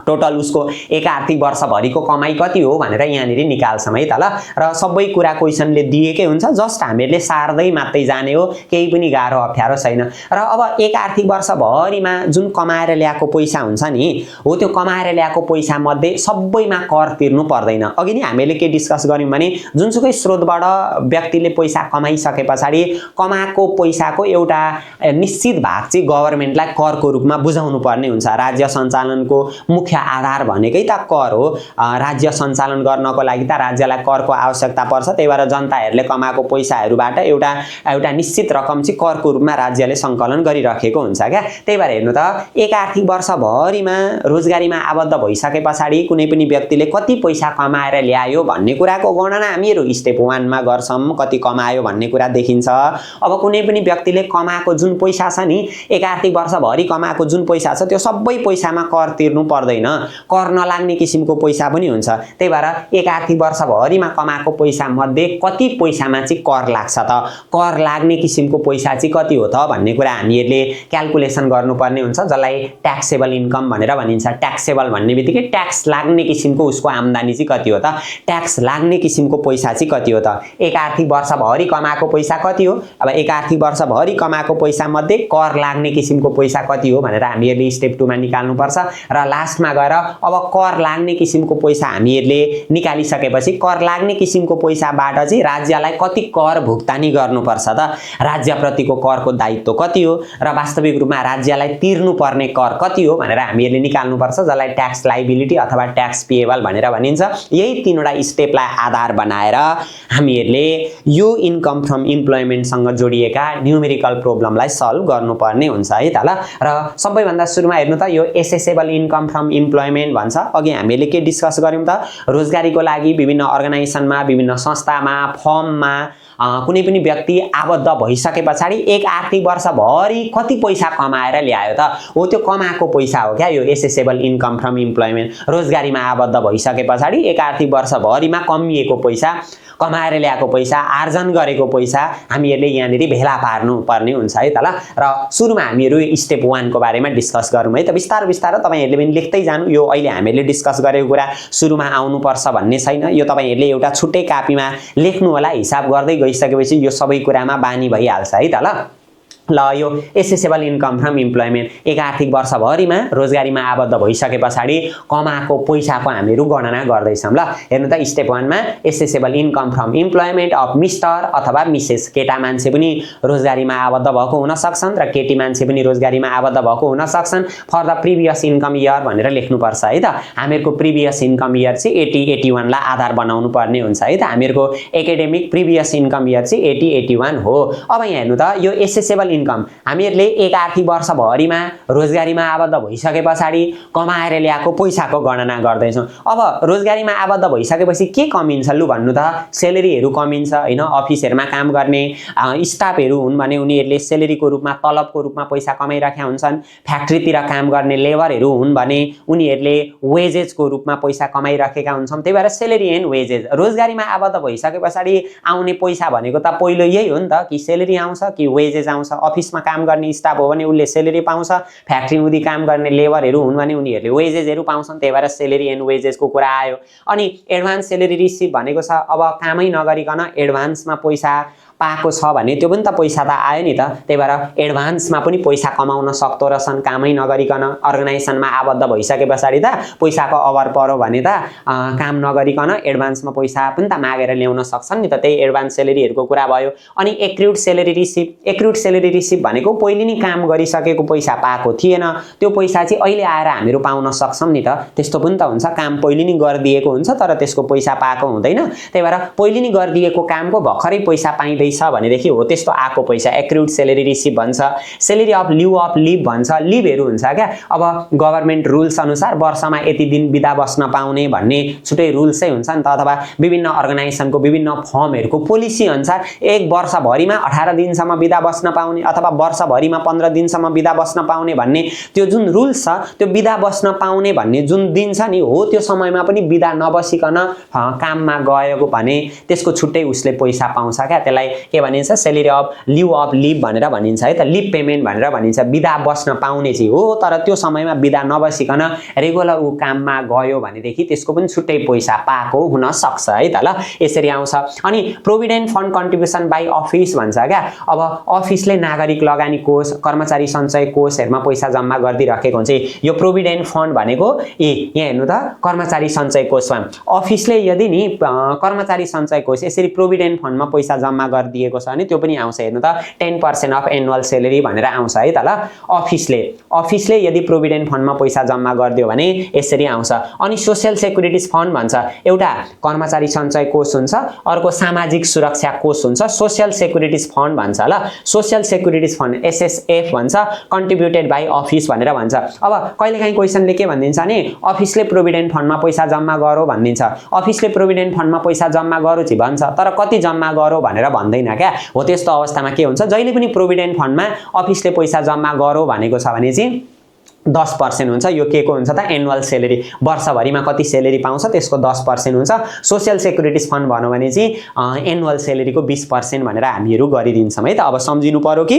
टोटल उसको एक आर्थिक वर्षभरिको कमाई कति हो भनेर यहाँनेरि निकाल्छौं है त ल। र सबै कुरा क्वेशनले दिएकै हुन्छ, जस्ट हामीले सार्दै मात्रै जाने हो, केही पनि गाह्रो अप्ठ्यारो छैन। र अब एक आर्थिक वर्षभरिमा जुन कमाएर ल्याएको पैसा हुन्छ नि हो त्यो कमाएर ल्याएको पैसा मध्ये सबैमा कर तिर्नु पर्दैन। अघि नै हामीले के डिस्कस गर्यौं भने जुनसुकै स्रोतबाट व्यक्तिले पैसा कमाइसके पछाडि कमाएको पैसाको एउटा निश्चित भाग चाहिँ गभर्नमेन्टलाई करको रूपमा बुझाउनु पर्ने हुन्छ। राज्य सञ्चालनको मुख्य आधार भनेकै त कर हो। राज्य सञ्चालन गर्नको लागि त राज्यलाई करको आवश्यकता पर्छ। त्यही भएर जनताहरूले कमाएको पैसाहरूबाट एउटा निश्चित रकम चाहिँ करको रूपमा राज्यले सङ्कलन गरिराखेको हुन्छ क्या। त्यही भएर हेर्नु त एक आर्थिक वर्षभरिमा रोजगारीमा आबद्ध भइसके पछाडि कुनै पनि व्यक्तिले कति पैसा कमाएर ल्यायो भन्ने कुराको गणना हामीहरू स्टेप 1 मा गर्छौं। कति कमायो भन्ने कुरा देखिन्छ। अब कुनै पनि व्यक्तिले कमाएको जुन पैसा छ नि एक आर्थिक वर्षभरि कमाएको जुन पैसा छ त्यो सबै पैसामा कर तिर्नु पर्दैन, कर नलाग्ने किसिमको पैसा पनि हुन्छ। त्यही भएर एक आर्थिक वर्षभरिमा कमाएको पैसा मध्ये कति पैसामा चाहिँ कर लाग्छ त, कर लाग्ने किसिमको पैसा चाहिँ कति हो त भन्ने कुरा हामीहरूले क्याल्कुलेसन गर्नुपर्ने हुन्छ, जसलाई ट्याक्सेबल इन्कम भनेर भनिन्छ। ट्याक्सेबल भन्ने बित्तिकै ट्याक्स लाग्ने किसिमको उसको आम्दानी चाहिँ कति हो त, ट्याक्स लाग्ने किसिमको पैसा चाहिँ कति हो त। एक आर्थिक वर्षभरि कमाएको पैसा कति हो, अब एक आर्थिक वर्षभरि कमाएको पैसा मध्ये कर लाग्ने किसिमको पैसा कति हो भनेर हामीहरूले स्टेप 2 मा निकाल्नु पर्छ। र लास्टमा गएर अब कर लाग्ने किसिमको पैसा हामीहरूले निकालिसकेपछि कर लाग्ने किसिमको पैसाबाट चाहिँ राज्यलाई कति कर भुक्तानी गर्नुपर्छ त, राज्यप्रतिको करको दायित्व कति हो र वास्तविक रूपमा राज्यलाई तिर्नु पर्ने कर कति हो भनेर हामीहरूले निकाल्नुपर्छ, जसलाई ट्याक्स लायबिलिटी अथवा ट्याक्स पेएबल भनेर भनिन्छ। यही तीनवटा स्टेपलाई आधार बनाएर हामीहरूले यो इन्कम फ्रम इम्प्लोइमेन्टसँग जोडिएका न्यूमेरिकल प्रब्लमलाई सल्भ गर्नुपर्ने हुन्छ है त ल। र सबैभन्दा सुरुमा हेर्नु त यो एसेसेबल इन्कम फ्रम इम्प्लोइमेन्ट भन्छ। अघि हामीले के डिस्कस गर्यौं त, रोजगारीको लागि विभिन्न अर्गनाइजेसनमा, विभिन्न संस्थामा, फर्ममा कुनै पनि व्यक्ति आबद्ध भइसके पछाडि एक आर्थिक वर्षभरि कति पैसा कमाएर ल्यायो त हो त्यो कमाएको पैसा हो क्या यो एसेसेबल इन्कम फ्रम इम्प्लोइमेन्ट। रोजगारीमा आबद्ध भइसके पछाडि एक आर्थिक वर्षभरिमा कमिएको पैसा, कमाएर ल्याएको पैसा, आर्जन गरेको पैसा हामीहरूले यहाँनेरि भेला पार्नु पर्ने हुन्छ है त ल। र सुरुमा हामीहरू स्टेप 1 को बारेमा डिस्कस गरौँ है त। बिस्तारो बिस्तारो तपाईहरुले पनि लेख्दै जानु। यो अहिले हामीले डिस्कस गरेको कुरा सुरुमा आउनुपर्छ भन्ने छैन। यो तपाईहरुले एउटा छुट्टै कापीमा लेख्नु होला। हिसाब गर्दै गइसकेपछि यो सबै कुरामा बानी भइहाल्छ है त ल। ल यो एसेसेबल इन्कम फ्रम इम्प्लोइमेन्ट एक आर्थिक वर्षभरिमा रोजगारीमा आबद्ध भइसके पछाडि कमाएको पैसाको हामीहरू गणना गर्दैछौँ। ल हेर्नु त स्टेप 1 मा accessible income from employment of mister अथवा मिसेस, केटा मान्छे पनि रोजगारीमा आबद्ध भएको हुन सक्छन् र केटी मान्छे पनि रोजगारीमा आबद्ध भएको हुन सक्छन् for the previous income year भनेर लेख्नुपर्छ है त। हामीहरूको प्रिभियस इन्कम इयर चाहिँ 80-81 लाई आधार बनाउनु पर्ने हुन्छ है त। हामीहरूको एकाडेमिक प्रिभियस इन्कम इयर चाहिँ 80-81 हो। अब यहाँ हेर्नु त यो एसेसेबल इन्कम हामीहरूले एक आर्थिक वर्षभरिमा रोजगारीमा आबद्ध भइसके पछाडि कमाएर ल्याएको पैसाको गणना गर्दैछौँ। अब रोजगारीमा आबद्ध भइसकेपछि के कमिन्छ लु भन्नु त, सेलेरीहरू कमिन्छ हैन। अफिसहरुमा काम गर्ने स्टाफहरू हुन् भने उनीहरूले सेलेरीको रूपमा तलबको रूपमा पैसा कमाइराखेका हुन्छन्। फ्याक्ट्रीतिर काम गर्ने लेबरहरू हुन् भने उनीहरूले वेजेसको रूपमा पैसा कमाइराखेका हुन्छन्। त्यही भएर सेलेरी एन्ड वेजेस रोजगारीमा आबद्ध भइसके पछाडि आउने पैसा भनेको त पहिलो यही हो नि त, कि सेलेरी आउँछ कि वेजेस आउँछ। अफिसमा काम गर्ने स्टाफ हो भने उले सेलेरी पाउँछ, फ्याक्ट्रीमुदी काम गर्ने लेबरहरू हुन् भने उनीहरूले वेजेसहरू पाउँछन्। त्यही भएर सेलेरी एन्ड वेजेसको कुरा आयो। अनि एडभान्स सेलेरी रिसिभ भनेको छ अब कामै नगरिकन एडभान्समा पैसा पाएको छ भने त्यो पनि त पैसा त आयो नि त। त्यही भएर एडभान्समा पनि पैसा कमाउन सक्दो रहेछन् कामै नगरिकन। अर्गनाइजेसनमा आबद्ध भइसके पछाडि त पैसाको अभाव पर्यो भने त काम नगरिकन एडभान्समा पैसा पनि त मागेर ल्याउन सक्छन् नि त। त्यही एडभान्स सेलेरीहरूको कुरा भयो। अनि एक्रुड सेलेरी रिसिभ, एक्रुड सेलेरी रिसिभ भनेको पहिले नै काम गरिसकेको पैसा पाएको थिएन, त्यो पैसा चाहिँ अहिले आएर हामीहरू पाउन सक्छौँ नि त। त्यस्तो पनि त हुन्छ, काम पहिले नै गरिदिएको हुन्छ तर त्यसको पैसा पाएको हुँदैन। त्यही भएर पहिले नै गरिदिएको कामको भर्खरै पैसा पाइँदै भनेदेखि हो त्यस्तो आएको पैसा एक्रुड सेलेरी रिसिभ भन्छ। सेलेरी अफ लिभ भन्छ, लिभहरू हुन्छ क्या। अब गभर्नमेन्ट रुल्स अनुसार वर्षमा यति दिन बिदा बस्न पाउने भन्ने छुट्टै रुल्सै हुन्छ नि त, अथवा विभिन्न अर्गनाइजेसनको विभिन्न फर्महरूको पोलिसी अनुसार एक वर्षभरिमा 18 दिनसम्म बिदा बस्न पाउने अथवा वर्षभरिमा 15 दिनसम्म बिदा बस्न पाउने भन्ने त्यो जुन रुल्स छ, त्यो बिदा बस्न पाउने भन्ने जुन दिन छ नि हो त्यो समयमा पनि बिदा नबसिकन काममा गएको भने त्यसको छुट्टै उसले पैसा पाउँछ क्या। त्यसलाई के भनिन्छ, सेलेरी अफ लिभ भनेर भनिन्छ है त। लिभ पेमेन्ट भनेर भनिन्छ। बिदा बस्न पाउने चाहिँ हो तर त्यो समयमा बिदा नबसिकन रेगुलर ऊ काममा गयो भनेदेखि त्यसको पनि छुट्टै पैसा पाएको हुन सक्छ है त। ल यसरी आउँछ। अनि provident fund contribution by office भन्छ क्या। अब अफिसले नागरिक लगानी कोष, कर्मचारी सञ्चय कोषहरुमा पैसा जम्मा गरिदिराखेको हुन्छ। यो प्रोभिडेन्ट फन्ड भनेको यहाँ हेर्नु त कर्मचारी सञ्चय कोषमा अफिसले यदि नि कर्मचारी सञ्चय कोष यसरी प्रोभिडेन्ट फन्डमा पैसा जम्मा गरिदिएको छ भने त्यो पनि आउँछ। हेर्नु त 10% अफ एनुअल सेलेरी भनेर आउँछ है त। ल अफिसले यदि प्रोभिडेन्ट फन्डमा पैसा जम्मा गरिदियो भने यसरी आउँछ। अनि सोशल सेक्युरिटिज फन्ड भन्छ। एउटा कर्मचारी सञ्चय कोष हुन्छ, अर्को सामाजिक सुरक्षा कोष हुन्छ, सोशल सेक्युरिटिज फन्ड भन्छ। ल सोशल सेक्युरिटिज फन्ड SSF भन्छ, कन्ट्रिब्युटेड बाई अफिस भनेर भन्छ। अब कहिलेकाहीँ क्वेसनले के भनिदिन्छ भने अफिसले प्रोभिडेन्ट फन्डमा पैसा जम्मा गरो भनिदिन्छ। अफिसले प्रोभिडेन्ट फन्डमा पैसा जम्मा गरो चाहिँ भन्छ तर कति जम्मा गरो भनेर भन्दैन क्या। हो त्यस्तो अवस्थामा के हुन्छ, जहिले पनि प्रोभिडेन्ट फन्डमा अफिसले पैसा जम्मा गरो भनेको छ भने चाहिँ 10% हुन्छ। यो के को हुन्छ त, एनुअल सेलेरी, वर्षभरिमा कति सेलेरी पाउँछ त्यसको 10% हुन्छ। सोशल सेक्युरिटिज फन्ड भन्यो भने चाहिँ एनुअल सेलेरीको 20% भनेर हामीहरू गरिदिन्छौँ है त। अब सम्झिनु पर्यो कि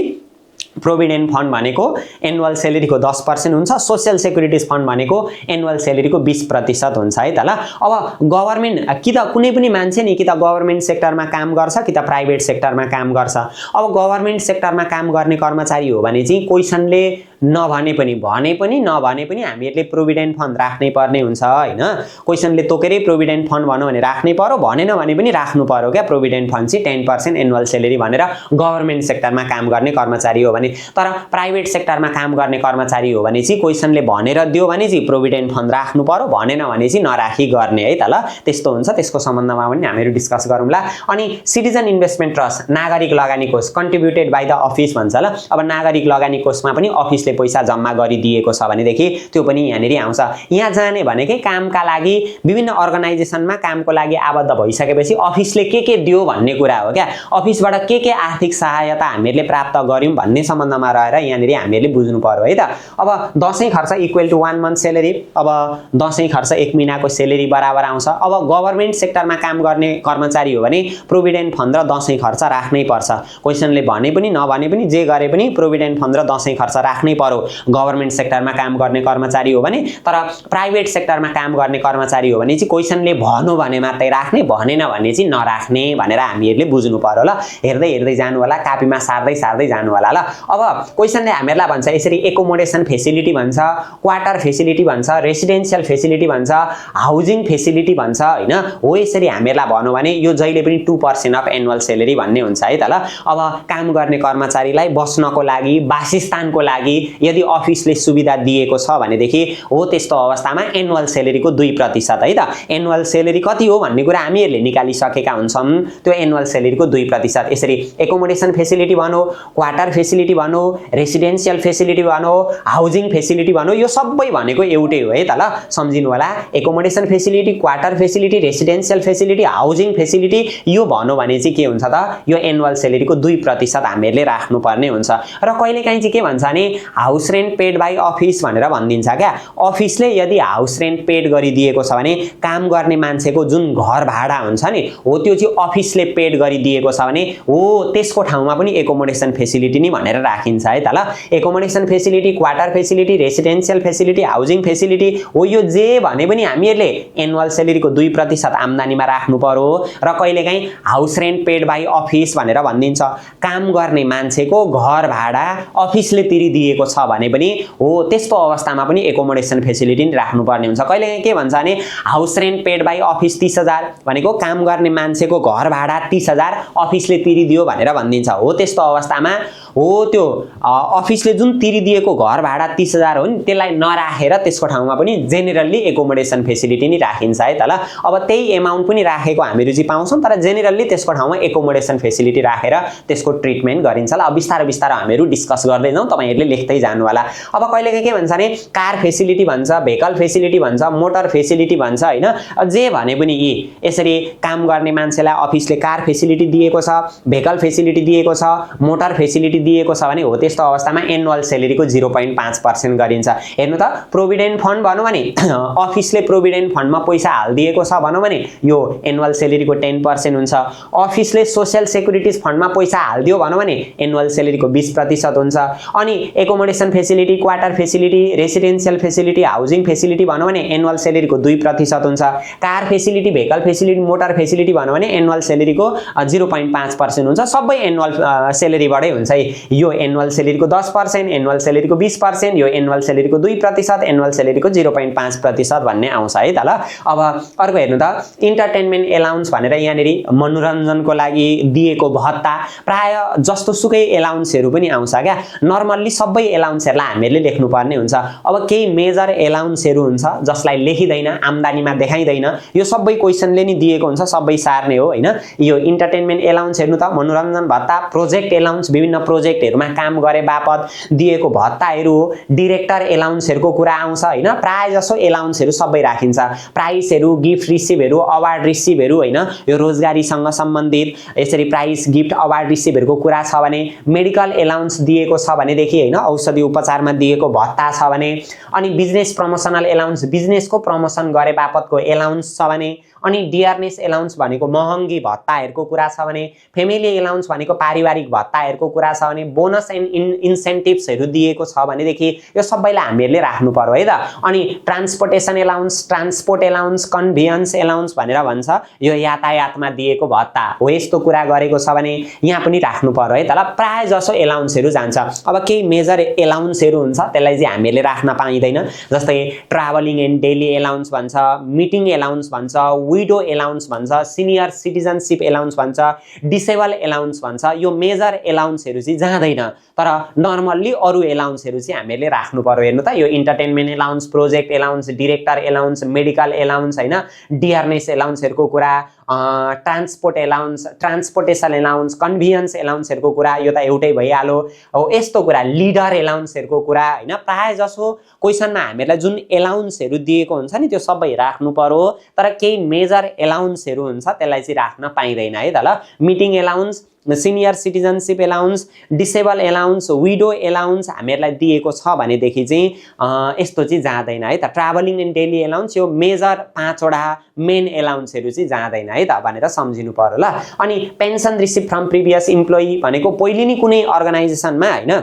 प्रोभिडेन्ट फन्ड भनेको एनुअल सेलेरीको 10% हुन्छ, सोशल सेक्युरिटिज फन्ड भनेको एनुअल सेलेरीको 20% हुन्छ है त। ल अब गभर्नमेन्ट कि त कुनै पनि मान्छे नि कि त गभर्नमेन्ट सेक्टरमा काम गर्छ कि त प्राइभेट सेक्टरमा काम गर्छ। अब गभर्नमेन्ट सेक्टरमा काम गर्ने कर्मचारी हो भने चाहिँ क्वेसनले नभने पनि नभने पनि हामीहरूले प्रोभिडेन्ट फन्ड राख्नै पर्ने हुन्छ हैन। क्वेसनले तोकेरै प्रोभिडेन्ट फन्ड भन्यो भने राख्नै पर्यो, भनेन भने पनि राख्नु पर्यो क्या। प्रोभिडेन्ट फन्ड चाहिँ 10% एनुअल सेलेरी भनेर गभर्नमेन्ट सेक्टरमा काम गर्ने कर्मचारी हो भने। तर प्राइभेट सेक्टरमा काम गर्ने कर्मचारी हो भने चाहिँ क्वेसनले भनेर दियो भने चाहिँ प्रोभिडेन्ट फन्ड राख्नु पर्यो, भनेन भने चाहिँ नराखी गर्ने है त। ल त्यस्तो हुन्छ, त्यसको सम्बन्धमा पनि हामीहरू डिस्कस गरौँला। अनि सिटिजन इन्भेस्टमेन्ट ट्रस्ट, नागरिक लगानी कोष, कन्ट्रिब्युटेड बाई द अफिस भन्छ। ल अब नागरिक लगानी कोषमा पनि अफिसले पैसा जम्मा गरिदिएको छ भनेदेखि त्यो पनि यहाँनिर आउँछ। यहाँ जाने भनेकै कामका लागि विभिन्न अर्गनाइजेसनमा कामको लागि आबद्ध भइसकेपछि अफिसले के दियो भन्ने कुरा हो क्या। अफिसबाट के आर्थिक सहायता हामीहरूले प्राप्त गर्यौं भन्ने सम्बन्धमा रहेर यहाँनिर हामीहरूले बुझ्नु पर्यो है त। अब दशैं खर्च इक्वल टु 1 मन्थ सेलेरी। अब दशैं खर्च 1 महिनाको सेलेरी बराबर आउँछ। अब गभर्नमेन्ट सेक्टरमा काम गर्ने कर्मचारी हो भने प्रोभिडेन्ट फन्ड र दशैं खर्च राख्नै पर्छ। क्वेसनले भने पनि नभने पनि जे गरे पनि प्रोभिडेन्ट फन्ड र दशैं खर्च राख्नै पर्यो गभर्नमेन्ट सेक्टरमा काम गर्ने कर्मचारी हो भने। तर प्राइभेट सेक्टरमा काम गर्ने कर्मचारी हो भने चाहिँ क्वेसनले भन्यो भने मात्रै राख्ने, भनेन भने चाहिँ नराख्ने भनेर हामीहरूले बुझ्नु पर्यो ल। हेर्दै हेर्दै जानु होला, कापीमा सार्दै सार्दै जानु होला ल। अब क्वेसनले हामीहरूलाई भन्छ यसरी एकोमोडेसन फेसिलिटी भन्छ, क्वार्टर फेसिलिटी भन्छ, रेसिडेन्सियल फेसिलिटी भन्छ, हाउजिङ फेसिलिटी भन्छ हैन। हो यसरी हामीहरूलाई भन्यो भने यो जहिले पनि 2% अफ एनुअल सेलेरी भन्ने हुन्छ है त ल। अब काम गर्ने कर्मचारीलाई बस्नको लागि, वासस्थानको लागि यदि अफिसले सुविधा दिएको छ भनेदेखि हो त्यस्तो अवस्थामा एनुअल सेलेरीको 2% है त। एनुअल सेलेरी कति हो भन्ने कुरा हामीहरूले निकालिसकेका हुन्छौँ। त्यो एनुअल सेलेरीको 2% यसरी एकोमोडेसन फेसिलिटी भनौँ, क्वार्टर फेसिलिटी भनौँ, रेसिडेन्सियल फेसिलिटी भनौँ, हाउजिङ फेसिलिटी भनौँ, यो सबै भनेको एउटै हो है त ल। सम्झिनु होला accommodation facility, quarter facility, residential facility, housing facility यो भन्नु भने चाहिँ के हुन्छ त, यो एनुअल सेलेरीको 2% हामीहरूले राख्नुपर्ने हुन्छ। र कहिलेकाहीँ चाहिँ के भन्छ भने house rent paid by office भनेर भनिदिन्छ क्या। अफिसले यदि हाउस रेन्ट पेड गरिदिएको छ भने काम गर्ने मान्छेको जुन घर भाडा हुन्छ नि हो त्यो चाहिँ अफिसले पेड गरिदिएको छ भने हो त्यसको ठाउँमा पनि एकोमोडेसन फेसिलिटी नि भनेर राखिन्छ है त ल। Accommodation facility, quarter facility, residential facility, housing facility हो यो जे भने पनि हामीहरूले एनुअल सेलेरीको 2% आम्दानीमा राख्नु पर्यो। र कहिलेकाहीँ house rent paid by office भनेर भनिदिन्छ, काम गर्ने मान्छेको घर भाडा अफिसले तिरिदिएको छ भने पनि हो त्यस्तो अवस्थामा पनि एकोमोडेसन फेसिलिटी नि राख्नुपर्ने हुन्छ। कहिलेकाहीँ के भन्छ भने house rent paid by office 30,000 भनेको काम गर्ने मान्छेको घर भाडा 30,000 अफिसले तिरिदियो भनेर भनिदिन्छ। हो त्यस्तो अवस्थामा हो त्यो अफिसले जुन तिरिदिएको घर भाडा 30,000 हो नि त्यसलाई नराखेर त्यसको ठाउँमा पनि जेनेरली एकोमोडेसन फेसिलिटी नि राखिन्छ है त ल। अब त्यही एमाउन्ट पनि राखेको हामीहरू चाहिँ पाउँछौँ, तर जेनेरली त्यसको ठाउँमा एकोमोडेसन फेसिलिटी राखेर त्यसको ट्रिटमेन्ट गरिन्छ ल। अब बिस्तारै बिस्तारै हामीहरू डिस्कस गर्दै जाउँ, तपाईँहरूले लेख्दै जानु होला। अब कहिलेकाहीँ के भन्छ भने कार फेसिलिटी भन्छ, भेहिकल फेसिलिटी भन्छ, मोटर फेसिलिटी भन्छ हैन। जे भने पनि यी यसरी काम गर्ने मान्छेलाई अफिसले कार फेसिलिटी दिएको छ, भेहिकल फेसिलिटी दिएको छ, मोटर फेसिलिटी दिएको छ भने हो त्यस्तो अवस्थामा एनुअल सेलेरीको 0.5% गरिन्छ। हेर्नु त प्रोभिडेन्ट फन्ड भनौँ भने अफिसले प्रोभिडेन्ट फन्डमा पैसा हालिदिएको छ भनौँ भने यो एनुअल सेलेरीको 10% हुन्छ। अफिसले सोसियल सेक्युरिटिज फन्डमा पैसा हालिदियो भनौँ भने एनुअल सेलेरीको 20% हुन्छ। अनि accommodation facility, quarter facility, residential facility, housing facility भनौँ भने एनुअल सेलेरीको 2% हुन्छ। Car facility, vehicle facility, motor facility भनौँ भने एनुअल सेलेरीको 0.5% हुन्छ। सबै एनुअल सेलेरीबाटै हुन्छ है। यो एनुअल सेलेरीको 10%, एनुअल सेलेरीको 20%, यो एनुअल सेलेरीको 2%, एनुअल सेलेरीको 0.5% भन्ने आउँछ है त ल। अब अर्को हेर्नु त इन्टरटेनमेन्ट एलाउन्स भनेर यहाँनिर मनोरञ्जनको लागि दिएको भत्ता प्राय जस्तो सुकै एलाउन्सहरू पनि आउँछ क्या। नर्मल्ली सबै एलाउन्सहरूलाई हामीहरूले लेख्नुपर्ने हुन्छ। अब केही मेजर एलाउन्सहरू हुन्छ जसलाई लेखिँदैन, आम्दानीमा देखाइँदैन, यो सबै क्वेसनले नि दिएको हुन्छ, सबै सार्ने हो हैन। यो इन्टरटेनमेन्ट एलाउन्स हेर्नु त मनोरञ्जन भत्ता, प्रोजेक्ट एलाउन्स विभिन्न प्रोजेक्टहरुमा काम गरे बापत दिएको भत्ताहरू हो, डिरेक्टर एलाउन्सहरुको कुरा आउँछ हैन। प्राय जसो एलाउन्सहरु सबै राखिन्छ, प्राइजहरु, गिफ्ट रिसिभहरु, अवार्ड रिसिभहरु हैन, यो रोजगारीसँग सम्बन्धित यसरी प्राइज, गिफ्ट, अवार्ड रिसिभहरुको कुरा छ भने, मेडिकल एलाउन्स दिएको छ भने देखि हैन, औषधि उपचारमा दिएको भत्ता छ भने, अनि बिजनेस प्रमोशनल एलाउन्स बिजनेसको प्रमोसन गरे बापतको एलाउन्स छ भने, अनि डियरनेस एलाउन्स भनेको महँगी भत्ताहरुको कुरा छ भने, फेमिली एलाउन्स भनेको पारिवारिक भत्ताहरुको कुरा छ भने, बोनस एन्ड इन्सेन्टिभ्सहरु दिएको छ भने देखि यो सबैलाई हामीहरूले राख्नु पर्यो है त। अनि transportation allowance, transport allowance, conveyance allowance भनेर भन्छ, यो यातायातमा दिएको भत्ता हो, यस्तो कुरा गरेको छ भने यहाँ पनि राख्नु पर्यो है त ल। प्राय जसो एलाउन्सहरु जान्छ। अब केही मेजर एलाउन्सहरु हुन्छ त्यसलाई चाहिँ हामीले राख्न पाइदैन, जस्तै ट्राभलिङ एन्ड डेली एलाउन्स भन्छ, मिटिङ एलाउन्स भन्छ, विडो एलाउन्स भन्छ, सिनियर सिटिजनशिप एलाउन्स भन्छ, डिसेबल एलाउन्स भन्छ। यो मेजर एलाउन्सहरु चाहिँ जाँदैन, तर नर्मल्ली अरु एलाउन्सहरु चाहिँ हामीले राख्नु पर्यो। हेर्नु त यो entertainment allowance, project allowance, director allowance, medical allowance हैन, डियरनेस एलाउन्सहरुको कुरा, ट्रान्सपोर्ट एलाउन्स, ट्रान्सपोर्टेसन एलाउन्स, कन्भियन्स एलाउन्सहरुको कुरा, यो त एउटै भइहाल्यो हो। यस्तो कुरा लिडर एलाउन्सहरुको कुरा हैन, प्राय जसो क्वेशनमा हामीलाई जुन एलाउन्सहरु दिएको हुन्छ नि त्यो सबै राख्नु पर्यो, तर केही मेजर एलाउन्सहरु हुन्छ त्यसलाई चाहिँ राख्न पाइदैन है त ल। Meeting allowance, senior citizenship allowance, disable allowance, window allowance हामीहरूलाई दिएको छ भनेदेखि चाहिँ यस्तो चाहिँ जाँदैन है त। ट्राभलिङ एन्ड डेली एलाउन्स यो मेजर 5 वटा मेन एलाउन्सहरु चाहिँ जाँदैन है त भनेर सम्झिनु पर्यो ल। अनि pension receive from previous employee भनेको पहिले नै कुनै अर्गनाइजेसनमा हैन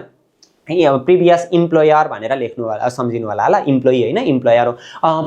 प्रिभियस इम्प्लोयर भनेर लेख्नु होला, सम्झिनु होला ल, इम्प्लोइ होइन इम्प्लोयर हो।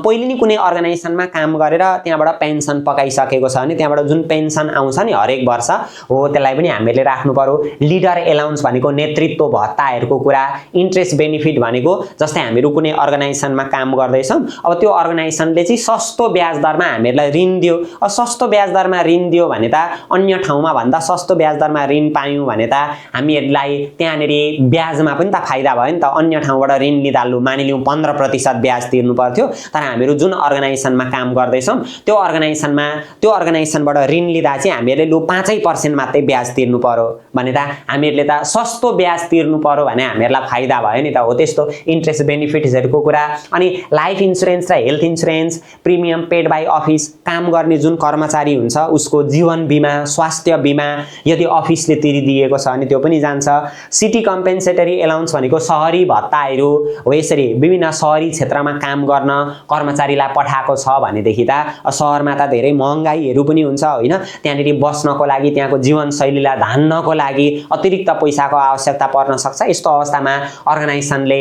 पहिले नै कुनै अर्गनाइजेसनमा काम गरेर त्यहाँबाट पेन्सन पकाइसकेको छ भने त्यहाँबाट जुन पेन्सन आउँछ नि हरेक वर्ष हो त्यसलाई पनि हामीले राख्नु पर्यो। लिडर एलाउन्स भनेको नेतृत्व भत्ताहरूको कुरा, इन्ट्रेस्ट बेनिफिट भनेको जस्तै हामीहरू कुनै अर्गनाइजेसनमा काम गर्दैछौँ, अब त्यो अर्गनाइजेसनले चाहिँ सस्तो ब्याज दरमा हामीहरूलाई ऋण दियो। सस्तो ब्याज दरमा ऋण दियो भने त अन्य ठाउँमा भन्दा सस्तो ब्याज दरमा ऋण पायौँ भने त हामीहरूलाई त्यहाँनिर ब्याजमा पनि त फाइदा भयो नि त। अन्य ठाउँबाट ऋण लिँदा लु मानिलिउँ 15% ब्याज तिर्नु पर्थ्यो, तर हामीहरू जुन अर्गनाइजेसनमा काम गर्दैछौँ त्यो अर्गनाइजेसनबाट ऋण लिँदा चाहिँ हामीहरूले लु 5% मात्रै ब्याज तिर्नु पर्यो भने त हामीहरूले त सस्तो ब्याज तिर्नु पर्यो भने हामीहरूलाई फाइदा भयो नि त। हो त्यस्तो इन्ट्रेस्ट बेनिफिट्सहरूको कुरा। अनि लाइफ इन्सुरेन्स र health insurance, premium paid by office, काम गर्ने जुन कर्मचारी हुन्छ उसको जीवन बिमा, स्वास्थ्य बिमा यदि अफिसले तिरिदिएको छ भने त्यो पनि जान्छ। सिटी कम्पेन्सेटरी एलाउन्स भनेको सहरी भत्ताहरू हो। यसरी विभिन्न सहरी क्षेत्रमा काम गर्न कर्मचारीलाई पठाएको छ भनेदेखि त सहरमा त धेरै महँगाईहरू पनि हुन्छ होइन, त्यहाँनिर बस्नको लागि त्यहाँको जीवनशैलीलाई धान्नको लागि अतिरिक्त पैसाको आवश्यकता पर्न सक्छ। यस्तो अवस्थामा अर्गनाइजेसनले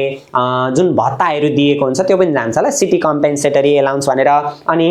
जुन भत्ताहरू दिएको हुन्छ त्यो पनि जान्छ ल, सिटी कम्पेन्सेटरी एलाउन्स भनेर। अनि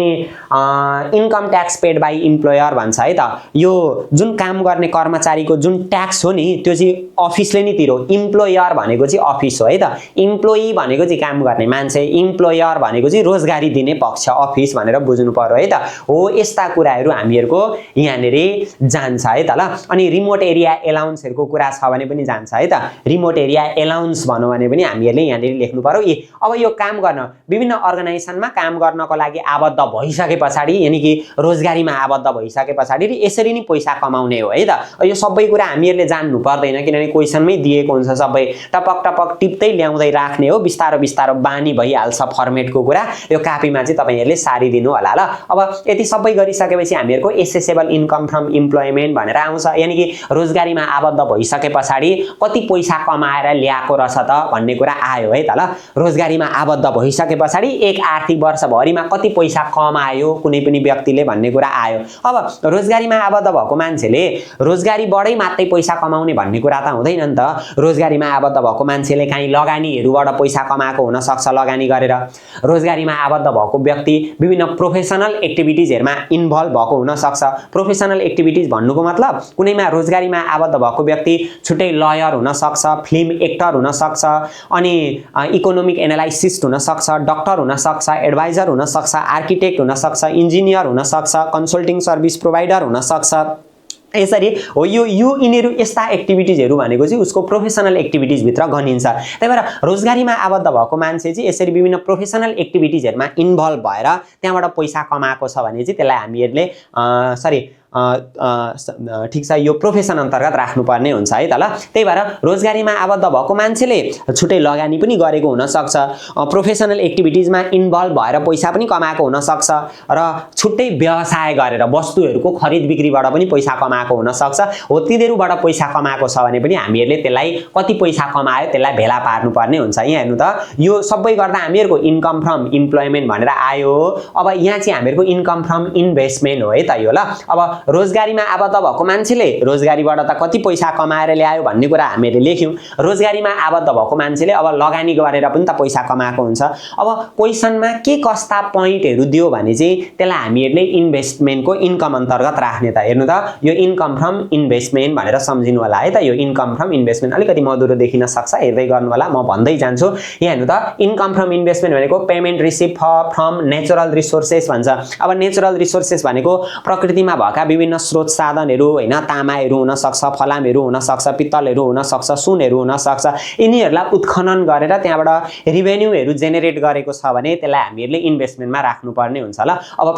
income tax paid by employer भन्छ है त। यो जुन काम गर्ने कर्मचारीको जुन ट्याक्स हो नि त्यो चाहिँ अफिसले नै तिरो। इम्प्लोयर भनेको चाहिँ अफिस हो है त, इम्प्लोइ भनेको चाहिँ काम गर्ने मान्छे, इम्प्लोयर भनेको चाहिँ रोजगारी दिने पक्ष अफिस भनेर बुझ्नु पर्यो है त। हो यस्ता कुराहरू हामीहरूको यहाँनिर जान्छ है त ल। अनि रिमोट एरिया एलाउन्सहरूको कुरा छ भने पनि जान्छ है त। रिमोट एरिया एलाउन्स भनौँ भने पनि हामीहरूले यहाँनिर लेख्नु पर्यो। अब यो काम गर्न विभिन्न अर्गनाइजेसनमा काम गर्नको लागि आबद्ध भइसके पछाडि यानि कि रोजगारीमा आबद्ध भइसके पछाडि यसरी नै पैसा कमाउने हो है त। यो सबै कुरा हामीहरूले जान्नु पर्दैन किनभने क्वेसनमै दिएको हुन्छ, सबै टपक टपक टिप्दै ल्याउँदै राख्ने हो। बिस्तारो बिस्तारो बानी भइहाल्छ फर्मेटको कुरा, यो कापीमा चाहिँ तपाईँहरूले सारिदिनु होला ल। अब यति सबै गरिसकेपछि हामीहरूको एसेसेबल इन्कम फ्रम इम्प्लोइमेन्ट भनेर आउँछ, यानि कि रोजगारीमा आबद्ध भइसके पछाडि कति पैसा कमाएर ल्याएको रहेछ त भन्ने कुरा आयो है त ल। रोजगारीमा आबद्ध भइसके पछाडि एक आर्थिक वर्षभरिमा कति पैसा कमायो कुनै पनि व्यक्तिले भन्ने कुरा आयो। अब रोजगारीमा आबद्ध भएको मान्छेले रोजगारीबाटै मात्रै पैसा कमाउने भन्ने कुरा त हुँदैन नि त। रोजगारीमा आबद्ध भएको मान्छेले काहीँ लगानीहरूबाट पैसा कमाएको हुन सक्छ, लगानी गरेर। रोजगारीमा आबद्ध भएको व्यक्ति विभिन्न प्रोफेसनल एक्टिभिटिजहरुमा इन्भल्भ भएको हुन सक्छ। प्रोफेसनल एक्टिभिटिज भन्नुको मतलब कुनैमा रोजगारीमा आबद्ध भएको व्यक्ति छुट्टै लयर हुन सक्छ, फिल्म एक्टर हुन सक्छ, अनि इकोनोमिक एनालाइसिस्ट हुन सक्छ, डाक्टर हुन सक्छ, एडभाइजर हुन सक्छ, आर्किटेक्ट हुन सक्छ, इन्जिनियर हुन सक्छ, कन्सल्टिङ सर्भिस प्रोवाइडर हुन सक्छ। यसरी हो यो यिनीहरू यस्ता एक्टिभिटिजहरू भनेको चाहिँ उसको प्रोफेसनल एक्टिभिटिज भित्र गनिन्छ। त्यही भएर रोजगारीमा आबद्ध भएको मान्छे चाहिँ यसरी विभिन्न प्रोफेसनल एक्टिभिटिजहरुमा इन्भल्भ भएर त्यहाँबाट पैसा कमाएको छ भने चाहिँ त्यसलाई हामीहरूले ठीक छ यो प्रोफेसन अन्तर्गत राख्नुपर्ने हुन्छ है त ल। त्यही भएर रोजगारीमा आबद्ध भएको मान्छेले छुट्टै लगानी पनि गरेको हुन सक्छ, प्रोफेसनल एक्टिभिटिजमा इन्भल्भ भएर पैसा पनि कमाएको हुन सक्छ, र छुट्टै व्यवसाय गरेर वस्तुहरूको खरिद बिक्रीबाट पनि पैसा कमाएको हुन सक्छ। हो तिनीहरूबाट पैसा कमाएको छ भने पनि हामीहरूले त्यसलाई कति पैसा कमायो त्यसलाई भेला पार्नुपर्ने हुन्छ। यहाँ हेर्नु त यो सबै गर्दा हामीहरूको इन्कम फ्रम इम्प्लोइमेन्ट भनेर आयो। अब यहाँ चाहिँ हामीहरूको इन्कम फ्रम इन्भेस्टमेन्ट हो है त यो ल। अब रोजगारीमा आबद्ध भएको मान्छेले रोजगारीबाट त कति पैसा कमाएर ल्यायो भन्ने कुरा हामीले लेख्यौं। रोजगारीमा आबद्ध भएको मान्छेले अब लगानी गरेर पनि त पैसा कमाएको हुन्छ। अब क्वेसनमा के कस्ता पोइन्टहरु दियो भने चाहिँ त्यसलाई हामीहरूले इन्भेस्टमेन्टको इन्कम अन्तर्गत राख्ने त। हेर्नु त यो इन्कम फ्रम इन्भेस्टमेन्ट भनेर सम्झिनु होला है त। यो इन्कम फ्रम इन्भेस्टमेन्ट अलिकति मधुरो देखिन सक्छ, हेर्दै गर्नु होला, म भन्दै जान्छु। यहाँ हेर्नु त इन्कम फ्रम इन्भेस्टमेन्ट भनेको payment receive from natural resources भन्छ। अब नेचुरल रिसोर्सेस भनेको प्रकृतिमा भएका विभिन्न स्रोत साधनहरू हैन, तामाहरू हुन सक्छ, फलामहरू हुन सक्छ, पित्तलहरू हुन सक्छ, सुनहरू हुन सक्छ। यिनीहरूलाई उत्खनन गरेर त्यहाँबाट रेभेन्यूहरू जेनेरेट गरेको छ भने त्यसलाई हामीहरूले इन्भेस्टमेन्टमा राख्नुपर्ने हुन्छ ल। अब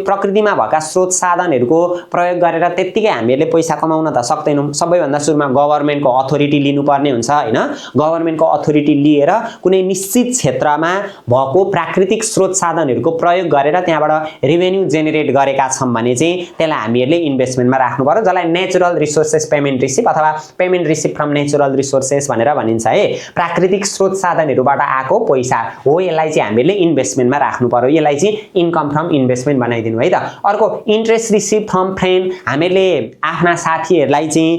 प्रकृतिमा भएका स्रोत साधनहरूको प्रयोग गरेर त्यतिकै हामीहरूले पैसा कमाउन त सक्दैनौँ। सबैभन्दा सुरुमा गभर्नमेन्टको अथोरिटी लिनुपर्ने हुन्छ हैन। गभर्नमेन्टको अथोरिटी लिएर कुनै निश्चित क्षेत्रमा भएको प्राकृतिक स्रोत साधनहरूको प्रयोग गरेर त्यहाँबाट रेभेन्यू जेनेरेट गरेका छौं भने चाहिँ त्यसलाई हामी हामीहरूले इन्भेस्टमेन्टमा राख्नु पर्यो, जसलाई नेचुरल रिसोर्सेस पेमेन्ट रिसिभ अथवा payment receive from natural resources भनेर भनिन्छ है। प्राकृतिक स्रोत साधनहरूबाट आएको पैसा हो, यसलाई चाहिँ हामीहरूले इन्भेस्टमेन्टमा राख्नु पर्यो, यसलाई चाहिँ इन्कम फ्रम इन्भेस्टमेन्ट बनाइदिनु है त। अर्को इन्ट्रेस्ट रिसिभ फ्रम फ्रेन्ड, हामीहरूले आफ्ना साथीहरूलाई चाहिँ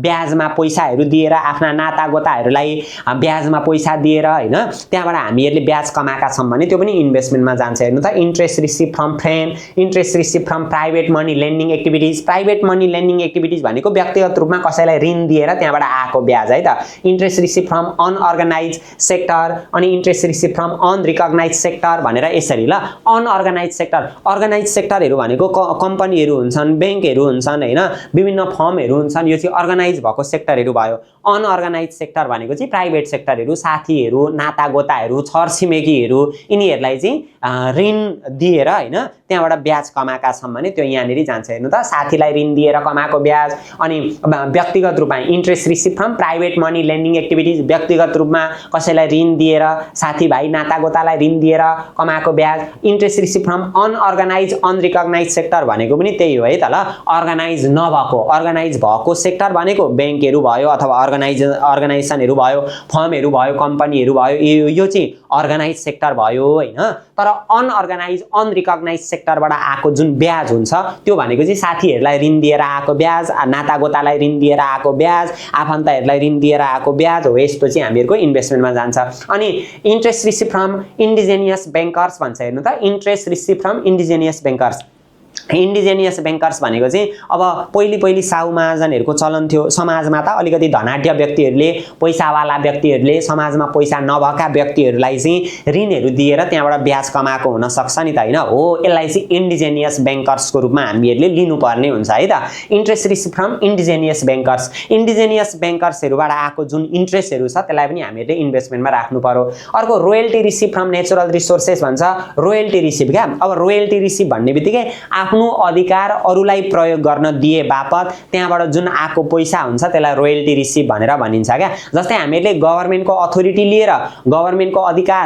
ब्याजमा पैसाहरू दिएर, आफ्ना नातागोताहरूलाई ब्याजमा पैसा दिएर होइन त्यहाँबाट हामीहरूले ब्याज कमाएका छौँ भने त्यो पनि इन्भेस्टमेन्टमा जान्छ। हेर्नु त, interest receive from friend, interest receive from private money lending activities. Private money lending activities भनेको व्यक्तिगत रूपमा कसैलाई ऋण दिएर त्यहाँबाट आएको ब्याज है त। Interest receive from unorganise sector अनि interest receive from unrecognise sector भनेर यसरी ल। अनअर्गनाइज सेक्टर, अर्गनाइज सेक्टरहरू भनेको कम्पनीहरू हुन्छन्, ब्याङ्कहरू हुन्छन् होइन, विभिन्न फर्महरू हुन्छन्, यो चाहिँ अर्गनाइज भएको सेक्टरहरू भयो। अनअर्गनाइज सेक्टर भनेको चाहिँ प्राइभेट सेक्टरहरू, साथीहरू, नातागोताहरू, छरछिमेकीहरू, यिनीहरूलाई चाहिँ ऋण दिएर होइन त्यहाँबाट ब्याज कमाएका छौँ भने त्यो यहाँनिर जान्छ। हेर्नु त, साथीलाई ऋण दिएर कमाएको ब्याज। अनि व्यक्तिगत रूपमा interest receive from private money lending activities, व्यक्तिगत रूपमा कसैलाई ऋण दिएर, साथीभाइ नातागोतालाई ऋण दिएर कमाएको ब्याज। Interest receive from unorganised unrecognised sector भनेको पनि त्यही हो है त ल। अर्गनाइज नभएको, अर्गनाइज भएको सेक्टर भनेको ब्याङ्कहरू भयो अथवा अर्गनाइजेसनहरू भयो, फर्महरू भयो, कम्पनीहरू भयो, यो चाहिँ अर्गनाइज सेक्टर भयो होइन। तर अनअर्गनाइज अनरिकग्नाइज सेक्टरबाट आएको जुन ब्याज हुन्छ त्यो भनेको चाहिँ साथीहरूलाई ऋण दिएर आएको ब्याज, नातागोतालाई ऋण दिएर आएको ब्याज, आफन्तहरूलाई ऋण दिएर आएको ब्याज हो, यस्तो चाहिँ हामीहरूको इन्भेस्टमेन्टमा जान्छ। अनि interest receive from indigenous bankers भन्छ। हेर्नु त, interest receive from indigenous bankers. Indigenous bankers भनेको चाहिँ अब पहिले साहु महाजनहरूको चलन थियो समाजमा त। अलिकति धनाढ्य व्यक्तिहरूले, पैसावाला व्यक्तिहरूले समाजमा पैसा नभएका व्यक्तिहरूलाई चाहिँ ऋणहरू दिएर त्यहाँबाट ब्याज कमाएको हुनसक्छ नि त होइन। हो, यसलाई चाहिँ इन्डिजेनियस ब्याङ्कर्सको रूपमा हामीहरूले लिनुपर्ने हुन्छ है त। Interest receive from indigenous bankers, इन्डिजेनियस ब्याङ्कर्सहरूबाट आएको जुन इन्ट्रेस्टहरू छ त्यसलाई पनि हामीहरूले इन्भेस्टमेन्टमा राख्नु पर्यो। अर्को royalty receive from natural resources भन्छ। रोयल्टी रिसिभ क्या, अब रोयल्टी रिसिभ भन्ने बित्तिकै आफ्नो अधिकार अरूलाई प्रयोग गर्न दिए बापत त्यहाँबाट जुन आएको पैसा हुन्छ त्यसलाई रोयल्टी रिसिभ भनेर भनिन्छ क्या। जस्तै हामीहरूले गभर्नमेन्टको अथोरिटी लिएर, गभर्नमेन्टको अधिकार,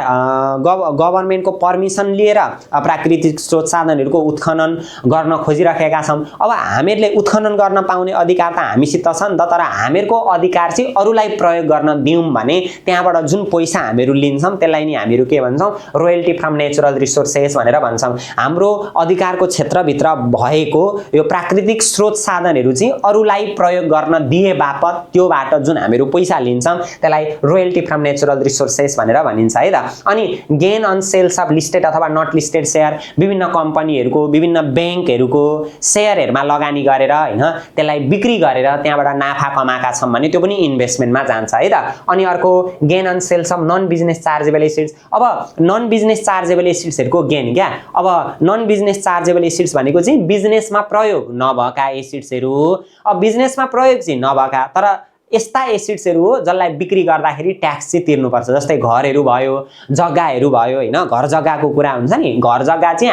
गभर्नमेन्टको पर्मिसन लिएर प्राकृतिक स्रोत साधनहरूको उत्खनन गर्न खोजिराखेका छौँ। अब हामीहरूले उत्खनन गर्न पाउने अधिकार त हामीसित छ नि त, तर हामीहरूको अधिकार चाहिँ अरूलाई प्रयोग गर्न दिउँ भने त्यहाँबाट जुन पैसा हामीहरू लिन्छौँ त्यसलाई नि हामीहरू के भन्छौँ, रोयल्टी फ्रम नेचुरल रिसोर्सेस भनेर भन्छौँ। हाम्रो अधिकारको क्षेत्रभित्र भएको यो प्राकृतिक स्रोत साधनहरू चाहिँ अरूलाई प्रयोग गर्न दिए बापत त्योबाट जुन हामीहरू पैसा लिन्छौँ त्यसलाई रोयल्टी फ्रम नेचुरल रिसोर्सेस भनेर भनिन्छ है त। अनि gain on sales of listed अथवा नट लिस्टेड सेयर, विभिन्न कम्पनीहरूको, विभिन्न ब्याङ्कहरूको सेयरहरूमा लगानी गरेर होइन त्यसलाई बिक्री गरेर त्यहाँबाट नाफा कमाएका छौँ भने त्यो पनि इन्भेस्टमेन्टमा जान्छ है त। अनि अर्को gain on sales of non business chargeable assets. अब नन बिजनेस चार्जेबल एसिड्सहरूको गेन क्या। अब नन बिजनेस चार्जेबल एसिड्स भनेको चाहिँ बिजनेसमा प्रयोग नभएका एसिड्सहरू। अब बिजनेसमा प्रयोग चाहिँ नभएका तर यस्ता एसिड्सहरू हो जसलाई बिक्री गर्दाखेरि ट्याक्स चाहिँ तिर्नुपर्छ। जस्तै घरहरू भयो, जग्गाहरू भयो होइन, घर जग्गाको कुरा हुन्छ नि, घर जग्गा चाहिँ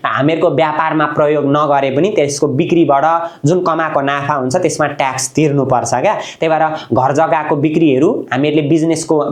हामीहरूको व्यापारमा प्रयोग नगरे पनि त्यसको बिक्रीबाट जुन कमाएको नाफा हुन्छ त्यसमा ट्याक्स तिर्नुपर्छ क्या। त्यही भएर घर जग्गाको बिक्रीहरू हामीहरूले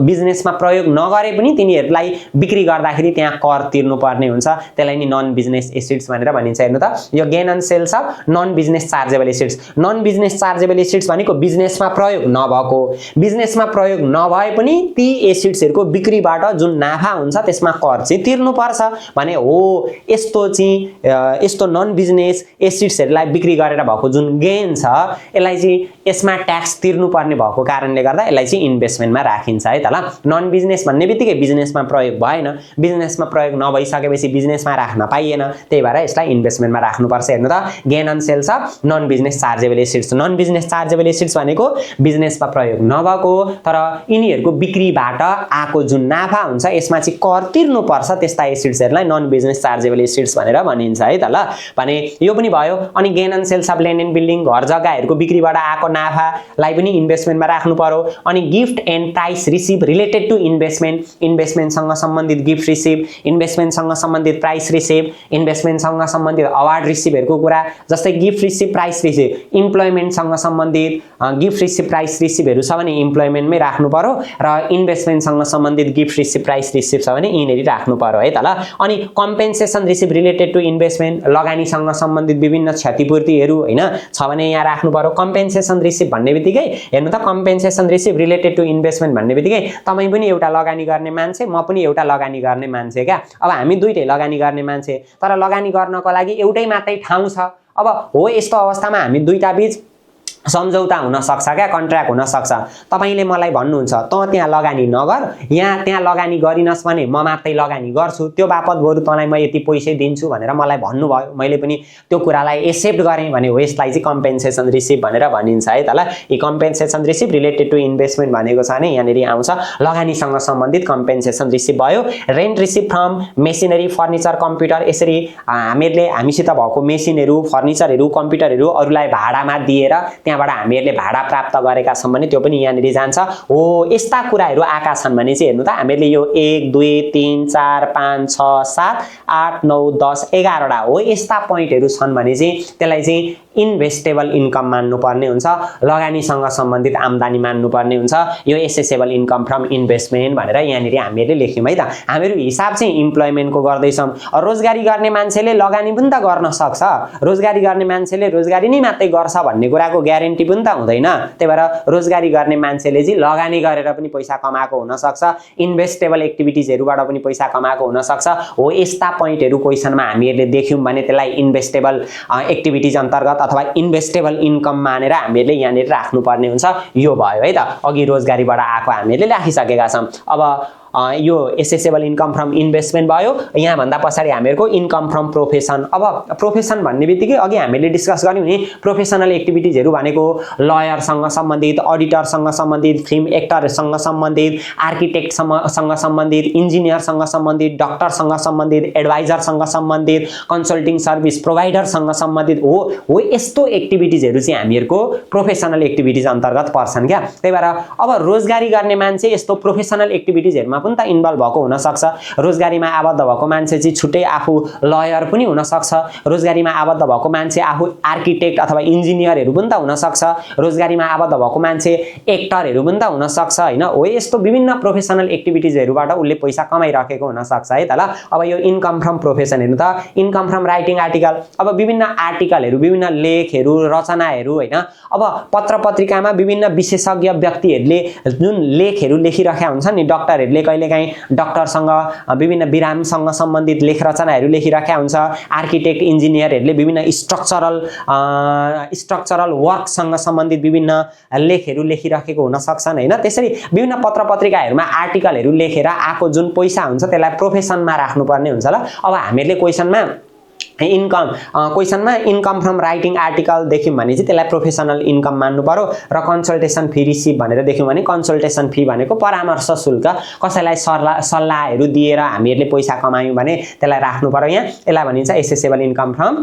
बिजनेसमा प्रयोग नगरे पनि तिनीहरूलाई बिक्री गर्दाखेरि त्यहाँ कर तिर्नुपर्ने हुन्छ, त्यसलाई नि नन बिजनेस एसिड्स भनेर भनिन्छ। हेर्नु त, यो gain on sales of non business chargeable assets. Non business chargeable assets भनेको बिजनेसमा प्रयोग नभएको, बिजनेसमा प्रयोग नभए पनि ती एसिड्सहरूको बिक्रीबाट जुन नाफा हुन्छ त्यसमा कर चाहिँ तिर्नुपर्छ भने हो। यस्तो नन बिजनेस एसिड्सहरूलाई बिक्री गरेर भएको जुन गेन छ यसलाई चाहिँ यसमा ट्याक्स तिर्नुपर्ने भएको कारणले गर्दा यसलाई चाहिँ इन्भेस्टमेन्टमा राखिन्छ है त ल। नन बिजनेस भन्ने बित्तिकै बिजनेसमा प्रयोग भएन, बिजनेसमा प्रयोग नभइसकेपछि बिजनेसमा राख्न पाइएन, त्यही भएर यसलाई इन्भेस्टमेन्टमा राख्नुपर्छ। हेर्नु त, gain on sales of non business chargeable assets. Non business chargeable assets भनेको बिजनेसमा प्रयोग नभएको तर यिनीहरूको बिक्रीबाट आएको जुन नाफा हुन्छ यसमा चाहिँ कर तिर्नुपर्छ, त्यस्ता एसिड्सहरूलाई नन बिजनेस चार्जेबल एसिड्स भनेर भनिन्छ है त ल। भने यो पनि भयो। अनि gain on sales of land and building, घर जग्गाहरूको बिक्रीबाट आएको नाफालाई पनि इन्भेस्टमेन्टमा राख्नु पर्यो। अनि gift and price receive related to investment, इन्भेस्टमेन्टसँग सम्बन्धित गिफ्ट रिसिभ, इन्भेस्टमेन्टसँग सम्बन्धित प्राइस रिसिभ, इन्भेस्टमेन्टसँग सम्बन्धित अवार्ड रिसिभहरूको कुरा। जस्तै गिफ्ट रिसिभ, प्राइस रिसिभ, इम्प्लोइमेन्टसँग सम्बन्धित, गिफ्ट रिसिभ रिसिभ प्राइस रिसिभहरू छ भने इम्प्लोइमेन्टमै राख्नु पर्यो र इन्भेस्टमेन्टसँग सम्बन्धित गिफ्ट रिसिभ प्राइस रिसिभ छ भने यिनीहरू राख्नु पर्यो है त ल। अनि compensation receive related to investment लगानीसँग सम्बन्धित विभिन्न क्षतिपूर्तिहरू हैन छ भने यहाँ राख्नु पर्यो। कम्पेन्सेसन रिसिभ भन्ने बित्तिकै हेर्नु त compensation receive related to investment भन्ने बित्तिकै तपाईँ पनि एउटा लगानी गर्ने मान्छे म पनि एउटा लगानी गर्ने मान्छे क्या। अब हामी दुईटै लगानी गर्ने मान्छे तर लगानी गर्नको लागि एउटै मात्रै ठाउँ छ। अब हो यस्तो अवस्थामा हामी दुईटा बीच सम्झौता हुन सक्छ क्या, कन्ट्र्याक्ट हुन सक्छ। तपाईले मलाई भन्नुहुन्छ त त्यहाँ लगानी नगर, त्यहाँ लगानी गरिनस् भने म मात्रै लगानी गर्छु, त्यो बापत बरु तँलाई म यति पैसा दिन्छु भनेर मलाई भन्नुभयो, मैले पनि त्यो कुरालाई एक्सेप्ट गरेँ भने हो यसलाई चाहिँ कम्पेन्सेसन रिसिभ भनेर भनिन्छ है त ल। यी compensation receive related to investment भनेको छ भने यहाँनिर आउँछ लगानीसँग सम्बन्धित कम्पेन्सेसन रिसिभ भयो। Rent receive from machinery furniture computer, यसरी हामीसित भएको मेसिनहरू फर्निचरहरू कम्प्युटरहरू अरूलाई भाडामा दिएर त्यहाँबाट हामीहरूले भाडा प्राप्त गरेका छौँ भने त्यो पनि यहाँनिर जान्छ। हो यस्ता कुराहरू आएका छन् भने चाहिँ हेर्नु त हामीले यो 1 2 3 4 5 6 7 8 9 10 11वटा हो यस्ता पोइन्टहरू छन् भने चाहिँ त्यसलाई चाहिँ इन्भेस्टेबल इन्कम मान्नुपर्ने हुन्छ, लगानीसँग सम्बन्धित आम्दानी मान्नुपर्ने हुन्छ। यो एसेसेबल इन्कम फ्रम इन्भेस्टमेन्ट भनेर यहाँनिर हामीहरूले लेख्यौँ है त। हामीहरू हिसाब चाहिँ इम्प्लोइमेन्टको गर्दैछौँ। रोजगारी गर्ने मान्छेले लगानी पनि त गर्न सक्छ, रोजगारी गर्ने मान्छेले रोजगारी नै मात्रै गर्छ भन्ने कुराको ग्यारेन्टी पनि त हुँदैन। त्यही भएर रोजगारी गर्ने मान्छेले चाहिँ लगानी गरेर पनि पैसा कमाएको हुनसक्छ, इन्भेस्टेबल एक्टिभिटिजहरूबाट पनि पैसा कमाएको हुनसक्छ। हो यस्ता पोइन्टहरू क्वेसनमा हामीहरूले देख्यौँ भने त्यसलाई इन्भेस्टेबल एक्टिभिटिज अन्तर्गत अथवा इन्भेस्टेबल इन्कम मानेर हामीहरूले यहाँनिर राख्नुपर्ने हुन्छ। यो भयो है त, अघि रोजगारीबाट आएको हामीहरूले राखिसकेका छौँ। अब यो एसेसेबल इन्कम फ्रम इन्भेस्टमेन्ट भयो। यहाँ भन्दा पछाडि हामीहरूको इन्कम फ्रम प्रोफेसन। अब प्रोफेसन भन्ने बित्तिकै अघि हामीले डिस्कस गर्यौँ नि प्रोफेसनल एक्टिभिटिजहरू भनेको लयरसँग सम्बन्धित, अडिटरसँग सम्बन्धित, फिल्म एक्टरसँग सम्बन्धित, आर्किटेक्टसँग सम्बन्धित, इन्जिनियरसँग सम्बन्धित, डक्टरसँग सम्बन्धित, एडभाइजरसँग सम्बन्धित, कन्सल्टिङ सर्भिस प्रोभाइडरसँग सम्बन्धित हो यस्तो एक्टिभिटिजहरू चाहिँ हामीहरूको प्रोफेसनल एक्टिभिटिज अन्तर्गत पर्छन् क्या। त्यही भएर अब रोजगारी गर्ने मान्छे यस्तो प्रोफेसनल एक्टिभिटिजहरूमा पनि त इन्भल्भ भएको हुनसक्छ। रोजगारीमा आबद्ध भएको मान्छे चाहिँ छुट्टै आफू लयर पनि हुनसक्छ, रोजगारीमा आबद्ध भएको मान्छे आफू आर्किटेक्ट अथवा इन्जिनियरहरू पनि त हुनसक्छ, रोजगारीमा आबद्ध भएको मान्छे एक्टरहरू पनि त हुनसक्छ होइन। हो यस्तो विभिन्न प्रोफेसनल एक्टिभिटिजहरूबाट उसले पैसा कमाइराखेको हुनसक्छ है त ल। अब यो इन्कम फ्रम प्रोफेसन हेर्नु त, इन्कम फ्रम राइटिङ आर्टिकल। अब विभिन्न आर्टिकलहरू, विभिन्न लेखहरू, रचनाहरू होइन। अब पत्र पत्रिकामा विभिन्न विशेषज्ञ व्यक्तिहरूले जुन लेखहरू लेखिरहेका हुन्छन् नि, डक्टरहरूले कहिलेकाहीँ डक्टरसँग विभिन्न बिरामसँग सम्बन्धित लेख रचनाहरू लेखिराखेका हुन्छ, आर्किटेक्ट इन्जिनियरहरूले विभिन्न स्ट्रक्चरल वर्कसँग सम्बन्धित विभिन्न लेखहरू लेखिराखेको हुन सक्छन् होइन। त्यसरी विभिन्न पत्र पत्रिकाहरूमा आर्टिकलहरू लेखेर आएको जुन पैसा हुन्छ त्यसलाई प्रोफेसनमा राख्नुपर्ने हुन्छ ल। अब हामीहरूले क्वेसनमा इन्कम फ्रम राइटिङ आर्टिकल देख्यौँ भने चाहिँ त्यसलाई प्रोफेसनल इन्कम मान्नु पर्यो। र कन्सल्टेसन फी रिसिभ भनेर देख्यौँ भने कन्सल्टेसन फी भनेको परामर्श शुल्क, कसैलाई सल्लाहहरू दिएर हामीहरूले पैसा कमायौँ भने त्यसलाई राख्नु पर्यो। यहाँ यसलाई भनिन्छ एसेसेबल इन्कम फ्रम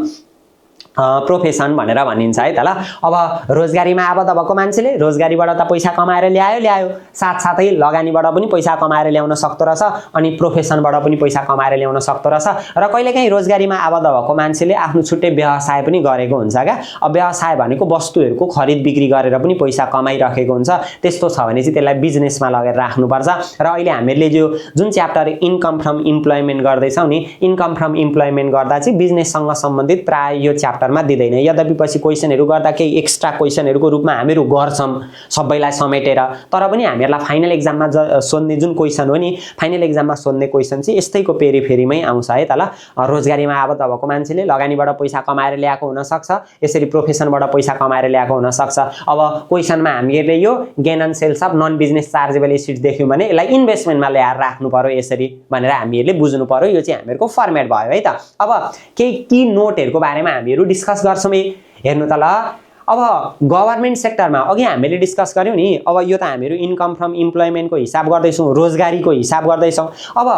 प्रोफेसन भनेर भनिन्छ है त ल। अब रोजगारीमा आबद्ध भएको मान्छेले रोजगारीबाट त पैसा कमाएर ल्यायो, साथसाथै लगानीबाट पनि पैसा कमाएर ल्याउन सक्दो रहेछ, अनि प्रोफेसनबाट पनि पैसा कमाएर ल्याउन सक्दो रहेछ। र कहिलेकाहीँ रोजगारीमा आबद्ध भएको मान्छेले आफ्नो छुट्टै व्यवसाय पनि गरेको हुन्छ क्या। अब व्यवसाय भनेको वस्तुहरूको खरिद बिक्री गरेर पनि पैसा कमाइराखेको हुन्छ। त्यस्तो छ भने चाहिँ त्यसलाई बिजनेसमा लगेर राख्नुपर्छ। र अहिले हामीहरूले जुन च्याप्टर इन्कम फ्रम इम्प्लोइमेन्ट गर्दैछौँ नि, इन्कम फ्रम इम्प्लोइमेन्ट गर्दा चाहिँ बिजनेससँग सम्बन्धित प्राय यो च्याप्टरमा दिँदैन। यद्यपि पछि क्वेसनहरू गर्दा केही एक्स्ट्रा क्वेसनहरूको रूपमा हामीहरू गर्छौँ सबैलाई समेटेर, तर पनि हामीहरूलाई फाइनल एक्जाममा सोध्ने जुन क्वेसन हो नि, फाइनल एक्जाममा सोध्ने क्वेसन चाहिँ यस्तैको पेरिफेरीमै आउँछ है त ल। रोजगारीमा आबद्ध भएको मान्छेले लगानीबाट पैसा कमाएर ल्याएको हुनसक्छ, यसरी प्रोफेसनबाट पैसा कमाएर ल्याएको हुनसक्छ। अब क्वेसनमा हामीहरूले यो gain and sales of non business chargeable assets देख्यौँ भने यसलाई इन्भेस्टमेन्टमा ल्याएर राख्नु पर्यो यसरी भनेर हामीहरूले बुझ्नु पर्यो। यो चाहिँ हामीहरूको फर्मेट भयो है त। अब केही की नोटहरूको बारेमा हामीहरू डिस्कस गर्छौँ। हेर्नु त ल, अब गभर्नमेन्ट सेक्टरमा अघि हामीले डिस्कस गर्यौँ नि, अब यो त हामीहरू इन्कम फ्रम इम्प्लोइमेन्टको हिसाब गर्दैछौँ, रोजगारीको हिसाब गर्दैछौँ। अब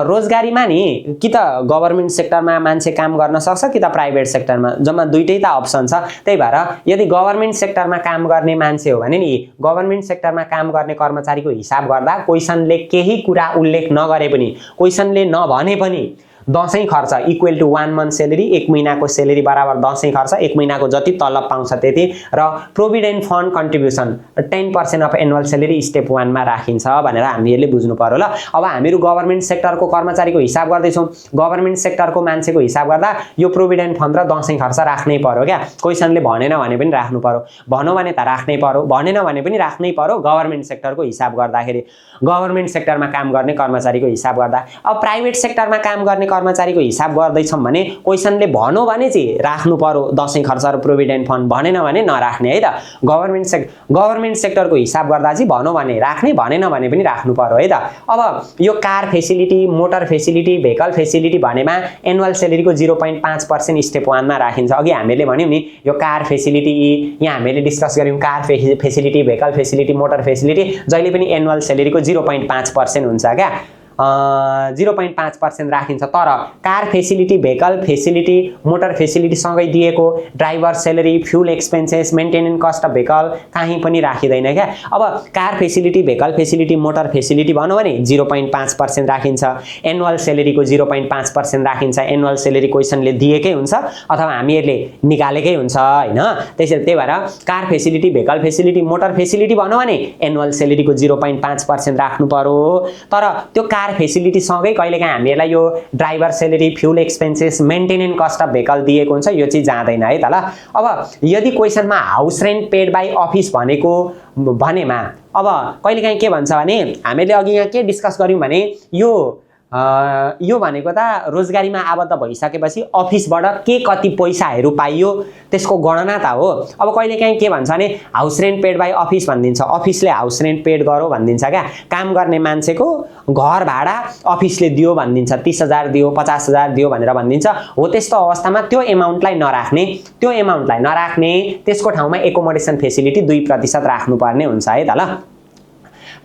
रोजगारीमा नि कि त गभर्नमेन्ट सेक्टरमा मान्छे काम गर्न सक्छ कि त प्राइभेट सेक्टरमा, जम्मा दुईटै त अप्सन छ। त्यही भएर यदि गभर्नमेन्ट सेक्टरमा काम गर्ने मान्छे हो भने नि, गभर्नमेन्ट सेक्टरमा काम गर्ने कर्मचारीको हिसाब गर्दा क्वेसनले केही कुरा उल्लेख नगरे पनि, क्वेसनले नभने पनि दशैं खर्च इक्वल टु 1 मन्थ सेलेरी, 1 महिनाको सेलेरी बराबर दशैं खर्च, 1 महिनाको जति तलब पाउँछ त्यति, र provident fund contribution 10% of annual salary step 1 मा राखिन्छ भनेर हामीहरूले बुझ्नु पर्यो ल। अब हामीहरू गभर्नमेन्ट सेक्टरको कर्मचारीको हिसाब गर्दैछौँ, गभर्नमेन्ट सेक्टरको मान्छेको हिसाब गर्दा यो प्रोभिडेन्ट फन्ड र दशैं खर्च राख्नै पर्यो क्या। क्वेसनले भनेन भने पनि राख्नु पर्यो, भन्यो भने त राख्नै पर्यो, भनेन भने पनि राख्नै पर्यो गभर्नमेन्ट सेक्टरको हिसाब गर्दाखेरि, गभर्नमेन्ट सेक्टरमा काम गर्ने कर्मचारीको हिसाब गर्दा। अब प्राइभेट सेक्टरमा काम गर्ने कर्मचारीको हिसाब गर्दैछौँ भने क्वेसनले भन्यो भने चाहिँ राख्नु पर्यो दशैं खर्च र प्रोभिडेन्ट फन्ड, भनेन भने नराख्ने है त। गभर्नमेन्ट सेक्टरको हिसाब गर्दा चाहिँ भन्यो भने राख्ने, भनेन भने पनि राख्नु पर्यो है त। अब यो car facility, motor facility, vehicle facility भनेमा एनुअल सेलेरीको 0.5% स्टेप 1 मा राखिन्छ। अघि हामीले भन्यौँ नि यो कार फेसिलिटी, यहाँ हामीले डिस्कस गर्यौँ car facility, vehicle facility, motor facility जहिले पनि एनुअल सेलेरीको 0.5% हुन्छ क्या। 0.5% राखिन्छ। तर car facility, vehicle facility, motor facility सँगै दिएको driver salary, fuel expenses, maintenance cost of vehicle कहीँ पनि राखिँदैन क्या। अब car facility, vehicle facility, motor facility भन्यो भने 0.5% राखिन्छ। एनुअल सेलेरीको 0.5% राखिन्छ। एनुअल सेलेरी क्वेसनले दिएकै हुन्छ अथवा हामीहरूले निकालेकै हुन्छ होइन। त्यही भएर car facility, vehicle facility, motor facility भन्यो भने एनुअल सेलेरीको 0.5% राख्नु पर्यो। तर त्यो कार फेसिलिटी सँगै कहिलेकाहीँ हामीहरूलाई यो driver salary, fuel expenses, maintenance cost of vehicle दिएको हुन्छ, यो चाहिँ जाँदैन है त ल। अब यदि क्वेसनमा house rent paid by office भनेको भनेमा अब कहिलेकाहीँ के भन्छ भने हामीले अघि यहाँ के डिस्कस गर्यौँ भने यो भनेको त रोजगारीमा आबद्ध भइसकेपछि अफिसबाट के कति पैसाहरू पाइयो त्यसको गणना त हो। अब कहिलेकाहीँ के भन्छ भने house rent paid by office भनिदिन्छ, अफिसले हाउस रेन्ट पेड गरो भनिदिन्छ क्या। काम गर्ने मान्छेको घर भाडा अफिसले दियो भनिदिन्छ, 30,000 दियो, 50,000 दियो भनेर भनिदिन्छ। हो त्यस्तो अवस्थामा त्यो एमाउन्टलाई नराख्ने, त्यसको ठाउँमा एकोमोडेसन फेसिलिटी 2% राख्नुपर्ने हुन्छ है त ल।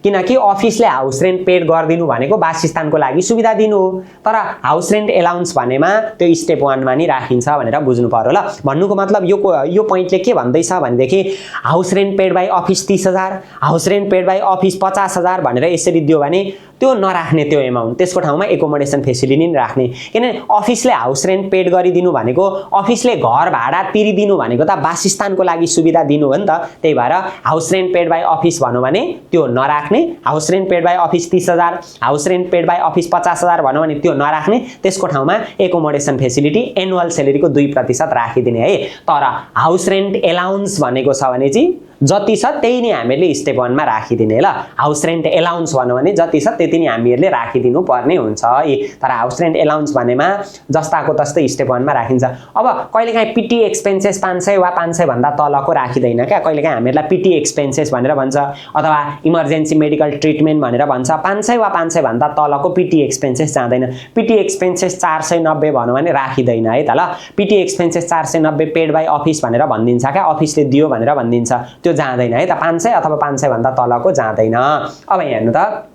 किनकि अफिसले हाउस रेन्ट पेड गरिदिनु भनेको वासस्थानको लागि सुविधा दिनु हो, तर हाउस रेन्ट एलाउन्स भनेमा त्यो स्टेप 1 मा नि राखिन्छ भनेर बुझ्नु पर्यो ल। भन्नुको मतलब यो पोइन्टले के भन्दैछ भनेदेखि house rent paid by office 30,000, house rent paid by office 50,000 भनेर यसरी दियो भने त्यो नराख्ने त्यो एमाउन्ट, त्यसको ठाउँमा एकोमोडेसन फेसिलिटी राख्ने। किनभने अफिसले हाउस रेन्ट पेड गरिदिनु भनेको, अफिसले घर भाडा तिरिदिनु भनेको त वासस्थानको लागि सुविधा दिनु हो नि त। त्यही भएर house rent paid by office भन्यो भने त्यो नराख्ने। House rent paid by office 30,000, house rent paid by office 50,000 भन्यो भने त्यो नराख्ने, त्यसको ठाउँमा एकोमोडेसन फेसिलिटी एनुअल सेलेरीको 2% राखिदिने है। तर हाउस रेन्ट एलाउन्स भनेको छ भने चाहिँ जति छ त्यही नै हामीले स्टेप 1 मा राखिदिने ल। हाउस रेन्ट एलाउन्स भन्यो भने जति छ त्यति नै हामीहरूले राखिदिनु पर्ने हुन्छ। तर हाउस रेन्ट एलाउन्स भनेमा जस्ताको तस्तै स्टेप 1 मा राखिन्छ। अब कहिलेकाहीँ पिटी एक्सपेन्सेस 500 वा 500 भन्दा तलको राखिँदैन क्या। कहिलेकाहीँ हामीहरूलाई पिटी एक्सपेन्सेस भनेर भन्छ अथवा इमर्जेन्सी मेडिकल ट्रिटमेन्ट भनेर भन्छ। 500 वा 500 भन्दा तलको पिटी एक्सपेन्सेस जाँदैन। पिटी एक्सपेन्सेस 490 भन्यो भने राखिँदैन है त ल। Petty expenses 490 paid by office भनेर भनिदिन्छ क्या, अफिसले दियो भनेर भनिदिन्छ, त्यो जाँदैन है त। 500 अथवा 500 भन्दा तलको जाँदैन। अब हेर्नु त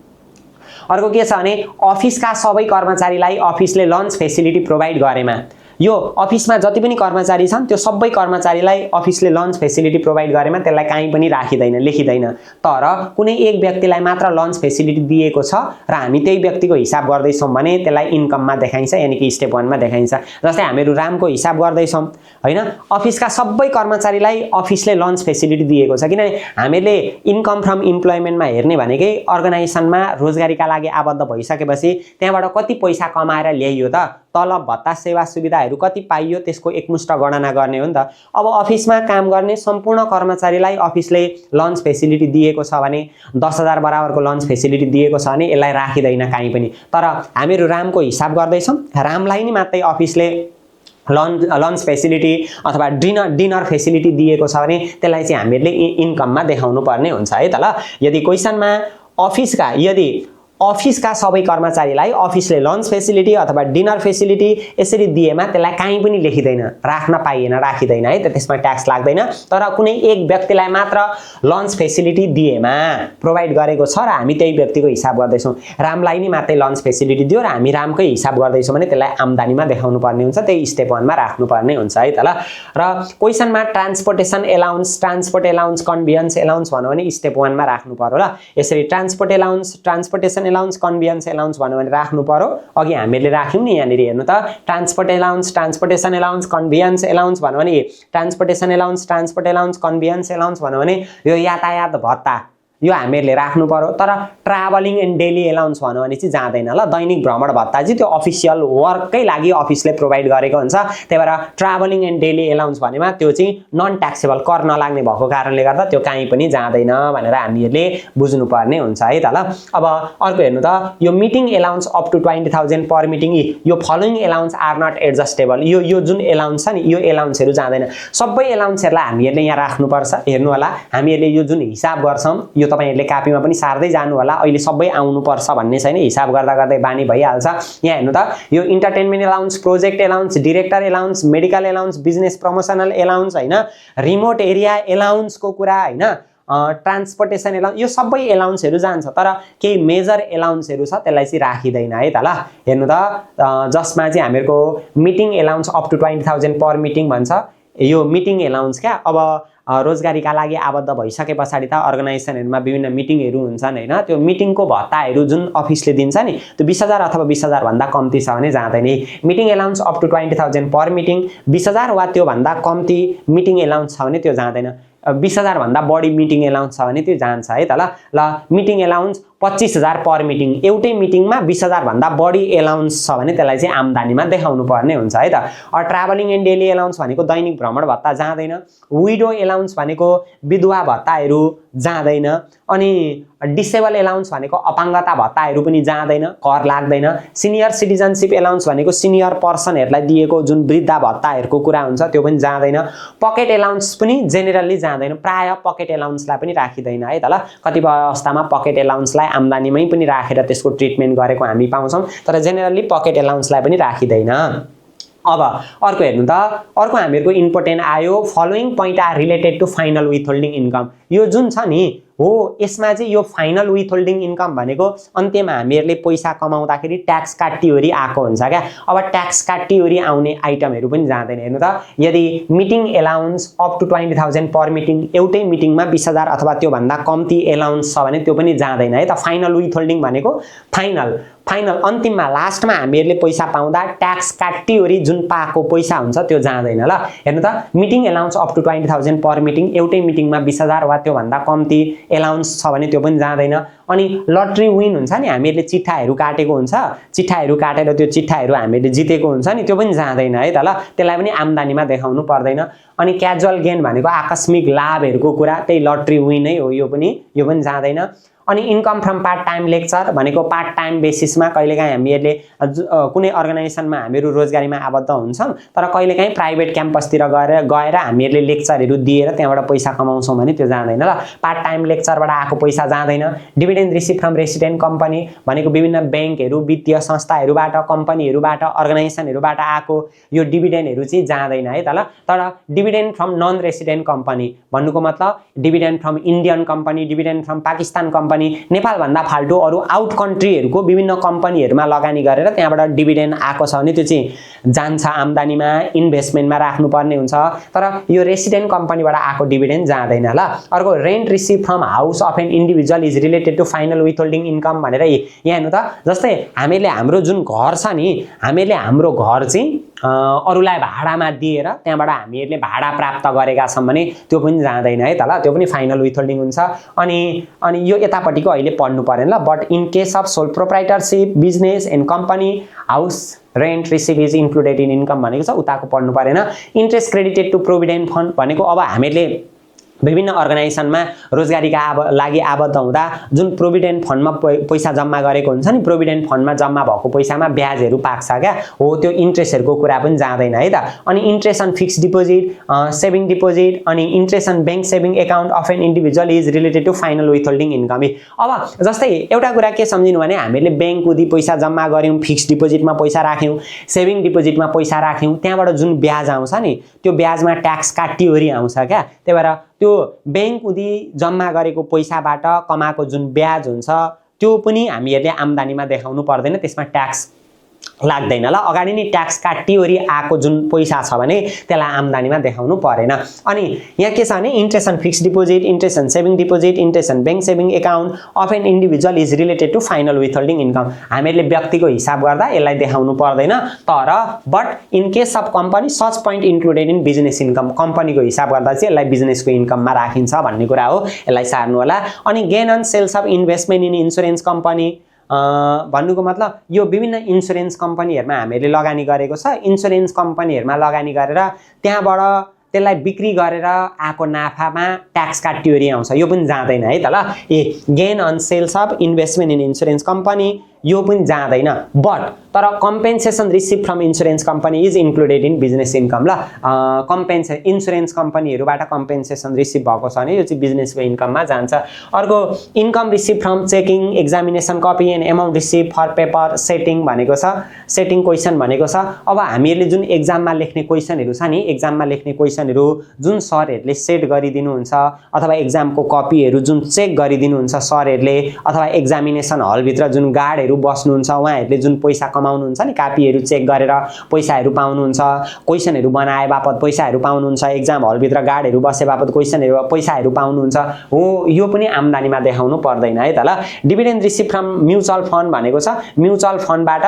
अर्को के छ भने अफिसका सबै कर्मचारीलाई अफिसले लन्च फेसिलिटी प्रोभाइड गरेमा, यो अफिसमा जति पनि कर्मचारी छन् त्यो सबै कर्मचारीलाई अफिसले लन्च फेसिलिटी प्रोभाइड गरेमा त्यसलाई कहीँ पनि राखिँदैन, लेखिँदैन। तर कुनै एक व्यक्तिलाई मात्र लन्च फेसिलिटी दिएको छ र हामी त्यही व्यक्तिको हिसाब गर्दैछौँ भने त्यसलाई इन्कममा देखाइन्छ, यानि कि स्टेप 1 मा देखाइन्छ। जस्तै हामीहरू रामको हिसाब गर्दैछौँ होइन, अफिसका सबै कर्मचारीलाई अफिसले लन्च फेसिलिटी दिएको छ। किनभने हामीले इन्कम फ्रम इम्प्लोइमेन्टमा हेर्ने भनेकै अर्गनाइजेसनमा रोजगारीका लागि आबद्ध भइसकेपछि त्यहाँबाट कति पैसा कमाएर ल्याइयो त, तलब भत्ता सेवा सुविधाहरू कति पाइयो त्यसको एकमुष्ट गणना गर्ने हो नि त। अब अफिसमा काम गर्ने सम्पूर्ण कर्मचारीलाई अफिसले लन्च फेसिलिटी दिएको छ भने 10,000 बराबरको लन्च फेसिलिटी दिएको छ भने यसलाई राखिँदैन कहीँ पनि। तर हामीहरू रामको हिसाब गर्दैछौँ, रामलाई नै मात्रै अफिसले लन्च फेसिलिटी अथवा डिनर फेसिलिटी दिएको छ भने त्यसलाई चाहिँ हामीहरूले इन्कममा देखाउनु पर्ने हुन्छ है त ल। यदि क्वेसनमा अफिसका सबै कर्मचारीलाई अफिसले लन्च फेसिलिटी अथवा डिनर फेसिलिटी यसरी दिएमा त्यसलाई कहीँ पनि लेखिँदैन, राख्न पाइएन, राखिँदैन है त, त्यसमा ट्याक्स लाग्दैन। तर कुनै एक व्यक्तिलाई मात्र लन्च फेसिलिटी दिएमा प्रोभाइड गरेको छ र हामी त्यही व्यक्तिको हिसाब गर्दैछौँ, रामलाई नै मात्रै लन्च फेसिलिटी दियो र हामी रामकै हिसाब गर्दैछौँ भने त्यसलाई आम्दानीमा देखाउनु पर्ने हुन्छ, त्यही स्टेप 1 मा राख्नुपर्ने हुन्छ है त ल। र क्वेसनमा ट्रान्सपोर्टेसन एलाउन्स कन्भियन्स एलाउन्स भन्यो भने स्टेप 1 मा राख्नु पर्यो ल। यसरी ट्रान्सपोर्टेसन एलाउन्स कन्भियन्स एलाउन्स भन्यो भने राख्नु पर्यो अघि हामीले राख्यौं नि यहाँनिर हेर्नु त ट्रान्सपोर्टेसन एलाउन्स कन्भियन्स एलाउन्स भन्यो भने ट्रान्सपोर्ट एलाउन्स कन्भियन्स एलाउन्स भन्यो भने यो यातायात भत्ता यो हामीहरूले राख्नु पर्यो तर ट्राभलिङ एन्ड डेली एलाउन्स भन्यो भने चाहिँ जाँदैन ल दैनिक भ्रमण भत्ता चाहिँ त्यो अफिसियल वर्ककै लागि अफिसले प्रोभाइड गरेको हुन्छ त्यही भएर ट्राभलिङ एन्ड डेली एलाउन्स भनेमा त्यो चाहिँ नन ट्याक्सेबल कर नलाग्ने भएको कारणले गर्दा त्यो कहीँ पनि जाँदैन भनेर हामीहरूले बुझ्नुपर्ने हुन्छ है त ल अब अर्को हेर्नु त यो meeting allowance up to 20,000 per meeting यो following allowance are not adjustable यो जुन एलाउन्स छ नि यो एलाउन्सहरू जाँदैन सबै एलाउन्सहरूलाई हामीहरूले यहाँ राख्नुपर्छ हेर्नु होला हामीहरूले यो जुन हिसाब गर्छौं यो तपाईहरुले कापीमा पनि सार्दै जानु होला अहिले सबै आउनु पर्छ भन्ने छैन हिसाब गर्दा गर्दै बानी भइहाल्छ यहाँ हेर्नु त यो entertainment allowance project allowance director allowance medical allowance business promotional allowance हैन रिमोट एरिया एलाउन्सको कुरा हैन ट्रान्सपोर्टेसन एलाउन्स यो सबै एलाउन्सहरू जान्छ तर केही मेजर एलाउन्सहरू छ त्यसलाई चाहिँ राखिदैन है त ल हेर्नु त जसमा चाहिँ हामीहरुको meeting allowance up to 20,000 per meeting भन्छ यो मिटिङ एलाउन्स क्या अब रोजगारीका लागि आबद्ध भइसके पछाडी त अर्गनाइजेसनहरुमा विभिन्न मिटिङहरु हुन्छन् हैन त्यो मिटिङको भत्ताहरु जुन अफिसले दिन्छ नि त्यो 20,000 अथवा 20,000 भन्दा कम्ती छ भने जाँदैन meeting allowance up to 20,000 per meeting 20,000 वा त्यो भन्दा कम्ती मिटिङ एलाउन्स छ भने त्यो जाँदैन 20,000 भन्दा बढी मिटिङ एलाउन्स छ भने त्यो जान्छ है त ल मिटिङ एलाउन्स 25,000 पर मिटिङ एउटै मिटिङमा 20,000 भन्दा बढी एलाउन्स छ भने त्यसलाई चाहिँ आम्दानीमा देखाउनु पर्ने हुन्छ है त ट्राभलिङ एन्ड डेली एलाउन्स भनेको दैनिक भ्रमण भत्ता जाँदैन विडो एलाउन्स भनेको विधवा भत्ताहरु जाँदैन अनि डिसेबल एलाउन्स भनेको अपाङ्गता भत्ताहरु पनि जाँदैन कर लाग्दैन सिनियर सिटिजनशिप एलाउन्स भनेको सिनियर पर्सनहरुलाई दिएको जुन वृद्धा भत्ताहरुको कुरा हुन्छ त्यो पनि जाँदैन पकेट एलाउन्स पनि जेनेरली जाँदैन प्राय पकेट एलाउन्सलाई पनि राखिदैन है त ल कतिपय अवस्थामा पकेट एलाउन्सलाई आम्दानीमै पनि राखेर त्यसको ट्रिटमेन्ट गरेको हामी पाउँछौं तर जेनेरली पकेट एलाउन्सलाई पनि राखिदैन अब अर्को हेर्नु त अर्को हामीहरुको इम्पोर्टेन्ट आयो following point are related to final withholding income यो जुन छ नि हो यसमा चाहिँ यो फाइनल विथहोल्डिङ इन्कम भनेको अन्त्यमा हामीहरुले पैसा कमाउँदाखेरि ट्याक्स काटिओरी आको हुन्छ क्या अब ट्याक्स काटिओरी आउने आइटमहरु पनि जाँदैन हेर्नु त यदि meeting allowance up to 20,000 per meeting एउटै मिटिङमा 20,000 अथवा त्यो भन्दा कम्ती एलाउन्स छ भने त्यो पनि जाँदैन है त फाइनल विथहोल्डिङ भनेको फाइनल अन्तिममा लास्टमा हामीहरुले पैसा पाउँदा ट्याक्स काटिओरी जुन पाएको पैसा हुन्छ त्यो जाँदैन ल हेर्नु त meeting allowance up to 20,000 per meeting एउटै मिटिङमा 20,000 वा त्यो भन्दा कम्ती एलाउन्स छ भने त्यो पनि जाँदैन अनि लटरी विन हुन्छ नि हामीहरुले चिट्ठाहरु काटेको हुन्छ चिट्ठाहरु काटेर त्यो चिट्ठाहरु हामीले जितेको हुन्छ नि त्यो पनि जाँदैन है त ल त्यसलाई पनि आम्दानीमा देखाउनु पर्दैन अनि क्याजुअल गेन भनेको आकस्मिक लाभहरुको कुरा त्यही लटरी विन नै हो यो पनि जाँदैन अनि income from part time lecture भनेको पार्ट टाइम बेसिसमा कहिलेकाहीँ हामीहरुले कुनै अर्गनाइजेसनमा हामीहरु रोजगारीमा आबद्ध हुन्छौं तर कहिलेकाहीँ प्राइभेट क्याम्पसतिर गएर हामीहरुले लेक्चरहरु दिएर त्यहाँबाट पैसा कमाउँछौं भने त्यो जाँदैन ल पार्ट टाइम लेक्चरबाट आएको पैसा जाँदैन dividend receive from resident company भनेको विभिन्न बैंकहरु वित्तीय संस्थाहरुबाट कम्पनीहरुबाट अर्गनाइजेसनहरुबाट आएको यो डिभिडेन्डहरु चाहिँ जाँदैन है त ल तर dividend from non resident company भन्नुको मतलब dividend from Indian company dividend from Pakistan company Nepal भन्दा फाल्टु अरु आउट कन्ट्रीहरुको विभिन्न कम्पनीहरुमा लगानी गरेर त्यहाँबाट डिभिडेन्ड आएको छ भने त्यो चाहिँ जान्छ आम्दानीमा इन्भेस्टमेन्टमा राख्नुपर्ने हुन्छ तर यो रेसिडेन्ट कम्पनीबाट आएको डिभिडेन्ड जाँदैन ल अर्को rent receive from house of an individual is related to final withholding income भनेर यहाँ हेर्नु त जस्तै हामीले हाम्रो जुन घर छ नि हामीले हाम्रो घर चाहिँ अरुलाई भाडामा दिएर त्यहाँबाट हामीहरुले भाडा प्राप्त गरेका छौं भने त्यो पनि जाँदैन है त ल त्यो पनि फाइनल विथहोल्डिङ हुन्छ अनि यो यतापटिको अहिले पढ्नु पर्दैन ल but in case of sole proprietorship business and company house rent receive is included in income भनेको छ उताको पढ्नु परेन interest credited to provident fund भनेको अब हामीले विभिन्न अर्गनाइजेसनमा रोजगारीका लागि आबद्ध हुँदा जुन प्रोभिडेन्ट फन्डमा पैसा जम्मा गरेको हुन्छ नि प्रोभिडेन्ट फन्डमा जम्मा भएको पैसामा ब्याजहरु पाक्छ क्या हो त्यो इन्ट्रेस्टहरुको कुरा पनि जाँदैन है त अनि interest on fixed deposit saving deposit अनि interest on bank saving account of an individual is related to final withholding income अब जस्तै एउटा कुरा के सम्झिनु भने हामीले बैंक उदी पैसा जम्मा गर्यौं फिक्स्ड डिपोजिटमा पैसा राख्यौं सेभिङ डिपोजिटमा पैसा राख्यौं त्यहाँबाट जुन ब्याज आउँछ नि त्यो ब्याजमा ट्याक्स काटिओरी आउँछ क्या त्यही भएर त्यो बैंक उदी जम्मा गरेको पैसाबाट कमाएको जुन ब्याज हुन्छ त्यो पनि हामीहरुले आम्दानीमा देखाउनु पर्दैन त्यसमा ट्याक्स लाग्दैन ल अगाडि नै ट्याक्स काटिओरी आएको जुन पैसा छ भने त्यसलाई आम्दानीमा देखाउनु परेन अनि यहाँ के छ भने interest on fixed deposit interest on saving deposit interest on bank saving account of an individual is related to final withholding income हामीहरूले व्यक्तिको हिसाब गर्दा यसलाई देखाउनु पर्दैन तर but in case of company such point included in business income कम्पनीको हिसाब गर्दा चाहिँ यसलाई बिजनेसको इन्कममा राखिन्छ भन्ने कुरा हो यसलाई सार्नु होला अनि gain on sales of investment in insurance company भन्नुको मतलब यो विभिन्न इन्सुरेन्स कम्पनीहरुमा हामीले लगानी गरेको छ इन्सुरेन्स कम्पनीहरुमा लगानी गरेर त्यहाँबाट त्यसलाई बिक्री गरेर आएको नाफामा ट्याक्स काटियोरी आउँछ यो पनि जाँदैन है त ल a gain on sales of investment in insurance company यो पनि जाँदैन बट तर compensation receive from insurance company is included in business income ल इन्सुरेन्स कम्पनीहरुबाट कम्पेन्सेसन रिसिभ भएको छ भने यो चाहिँ बिजनेसको इन्कममा जान्छ अर्को income receive from checking examination copy and amount receive for paper setting भनेको छ सेटिङ क्वेसन भनेको छ अब हामीहरूले जुन एक्जाममा लेख्ने क्वेसनहरु छ नि एक्जाममा लेख्ने क्वेसनहरु जुन सरहरुले सेट गरिदिनुहुन्छ अथवा एक्जामको कपीहरु जुन चेक गरिदिनुहुन्छ सरहरुले अथवा एक्जामिनेसन हल भित्र जुन गार्डहरु बस्नुहुन्छ उहाँहरुले जुन पैसा कमाउनुहुन्छ नि कापीहरु चेक गरेर पैसाहरु पाउनुहुन्छ क्वेसनहरु बनाए बापत पैसाहरु पाउनुहुन्छ एक्जाम हल भित्र गार्डहरु बसे बापत क्वेसनहरु पैसाहरु पाउनुहुन्छ हो यो पनि आम्दानीमा देखाउनु पर्दैन है त ल dividend receive from mutual fund भनेको छ म्युचुअल फन्डबाट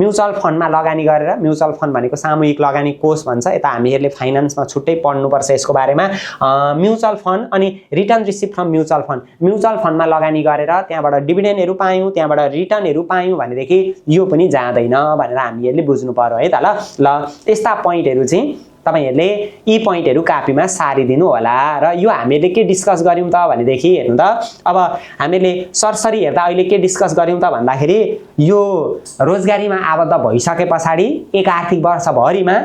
म्युचुअल फन्डमा लगानी गरेर म्युचुअल फन्ड भनेको सामूहिक लगानी कोष भन्छ यता हामीहरुले फाइनान्समा छुट्टै पढ्नु पर्छ यसको बारेमा म्युचुअल फन्ड अनि रिटर्न रिसिभ फ्रम म्युचुअल फन्डमा लगानी गरेर त्यहाँबाट डिभिडेन्डहरु पायौं त्यहाँबाट रिटर्नहरु पायौं भनेदेखि यो पनि जाँदैन भनेर हामीहरुले बुझ्नु पर्यो है त ल यस्ता पोइन्टहरु चाहिँ तपाईहरुले यी पोइन्टहरु कापीमा सारिदिनु होला र यो हामीले के डिस्कस गर्यौं त भनेदेखि हेर्नु त अब हामीले सरसरी हेर्दा अहिले के डिस्कस गर्यौं त भन्दाखेरि यो रोजगारीमा आबद्ध भइसकेपछि एक आर्थिक वर्ष भरिमा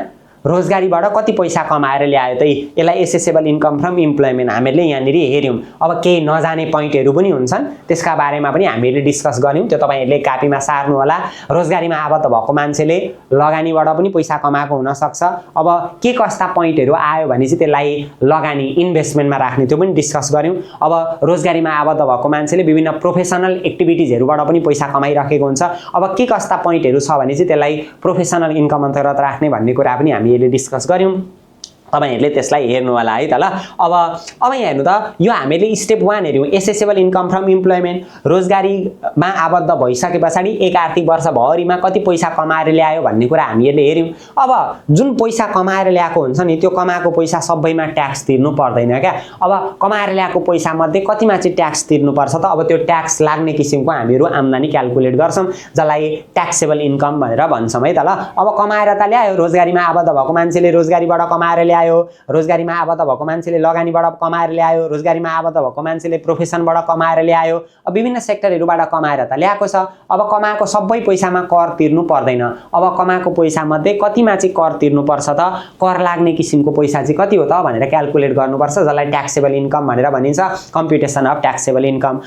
रोजगारीबाट कति पैसा कमाएर ल्यायो त यसलाई एसेसेबल इन्कम फ्रम इम्प्लोइमेन्ट हामीले यहाँनिर हेर्यौं अब केही नजाने पोइन्टहरु पनि हुन्छन् त्यसका बारेमा पनि हामीले डिस्कस गर्यौं त्यो तपाईहरुले कापीमा सार्नु होला रोजगारीमा आबद्ध भएको मान्छेले लगानीबाट पनि पैसा कमाएको हुन सक्छ अब के कस्ता पोइन्टहरु आयो भने चाहिँ त्यसलाई लगानी इन्भेस्टमेन्टमा राख्ने त्यो पनि डिस्कस गर्यौं अब रोजगारीमा आबद्ध भएको मान्छेले विभिन्न प्रोफेसनल एक्टिभिटिजहरुबाट पनि पैसा कमाइराखेको हुन्छ अब के कस्ता पोइन्टहरु छ भने चाहिँ त्यसलाई प्रोफेसनल इन्कम अन्तर्गत राख्ने भन्ने कुरा पनि हामीले डिस्कस गर्यौं तपाईहरुले त्यसलाई हेर्नु होला है त ल अब यहाँ हेर्नु त यो हामीले स्टेप 1 हेर्यौं एसेसेबल इन्कम फ्रम इम्प्लोइमेन्ट रोजगारीमा आबद्ध भइसकेपछि एक आर्थिक वर्ष भरिमा कति पैसा कमाएर ल्यायो भन्ने कुरा हामीहरुले हेर्यौं अब जुन पैसा कमाएर ल्याएको हुन्छ नि त्यो कमाएको पैसा सबैमा ट्याक्स तिर्नु पर्दैन क्या अब कमाएर ल्याएको पैसा मध्ये कतिमा चाहिँ ट्याक्स तिर्नु पर्छ त अब त्यो ट्याक्स लाग्ने किसिमको हामीहरु आम्दानी क्याल्कुलेट गर्छौं जसलाई ट्याक्सेबल इन्कम भनेर भन्छौं है त ल अब कमाएर त ल्यायो रोजगारीमा आबद्ध भएको मान्छेले रोजगारीबाट कमाएर ल्यायो रोजगारीमा आबद्ध भएको मान्छेले लगानीबाट कमाएर ल्यायो रोजगारीमा आबद्ध भएको मान्छेले प्रोफेसनबाट कमाएर ल्यायो अब विभिन्न सेक्टरहरुबाट कमाएर त ल्याएको छ अब कमाएको सबै पैसामा कर तिर्नु पर्दैन अब कमाएको पैसा मध्ये कतिमा चाहिँ कर तिर्नु पर्छ त कर लाग्ने किसिमको पैसा चाहिँ कति हो त भनेर क्याल्कुलेट गर्नुपर्छ जसलाई ट्याक्सेबल इन्कम भनेर भनिन्छ कम्प्युटेसन अफ ट्याक्सेबल इन्कम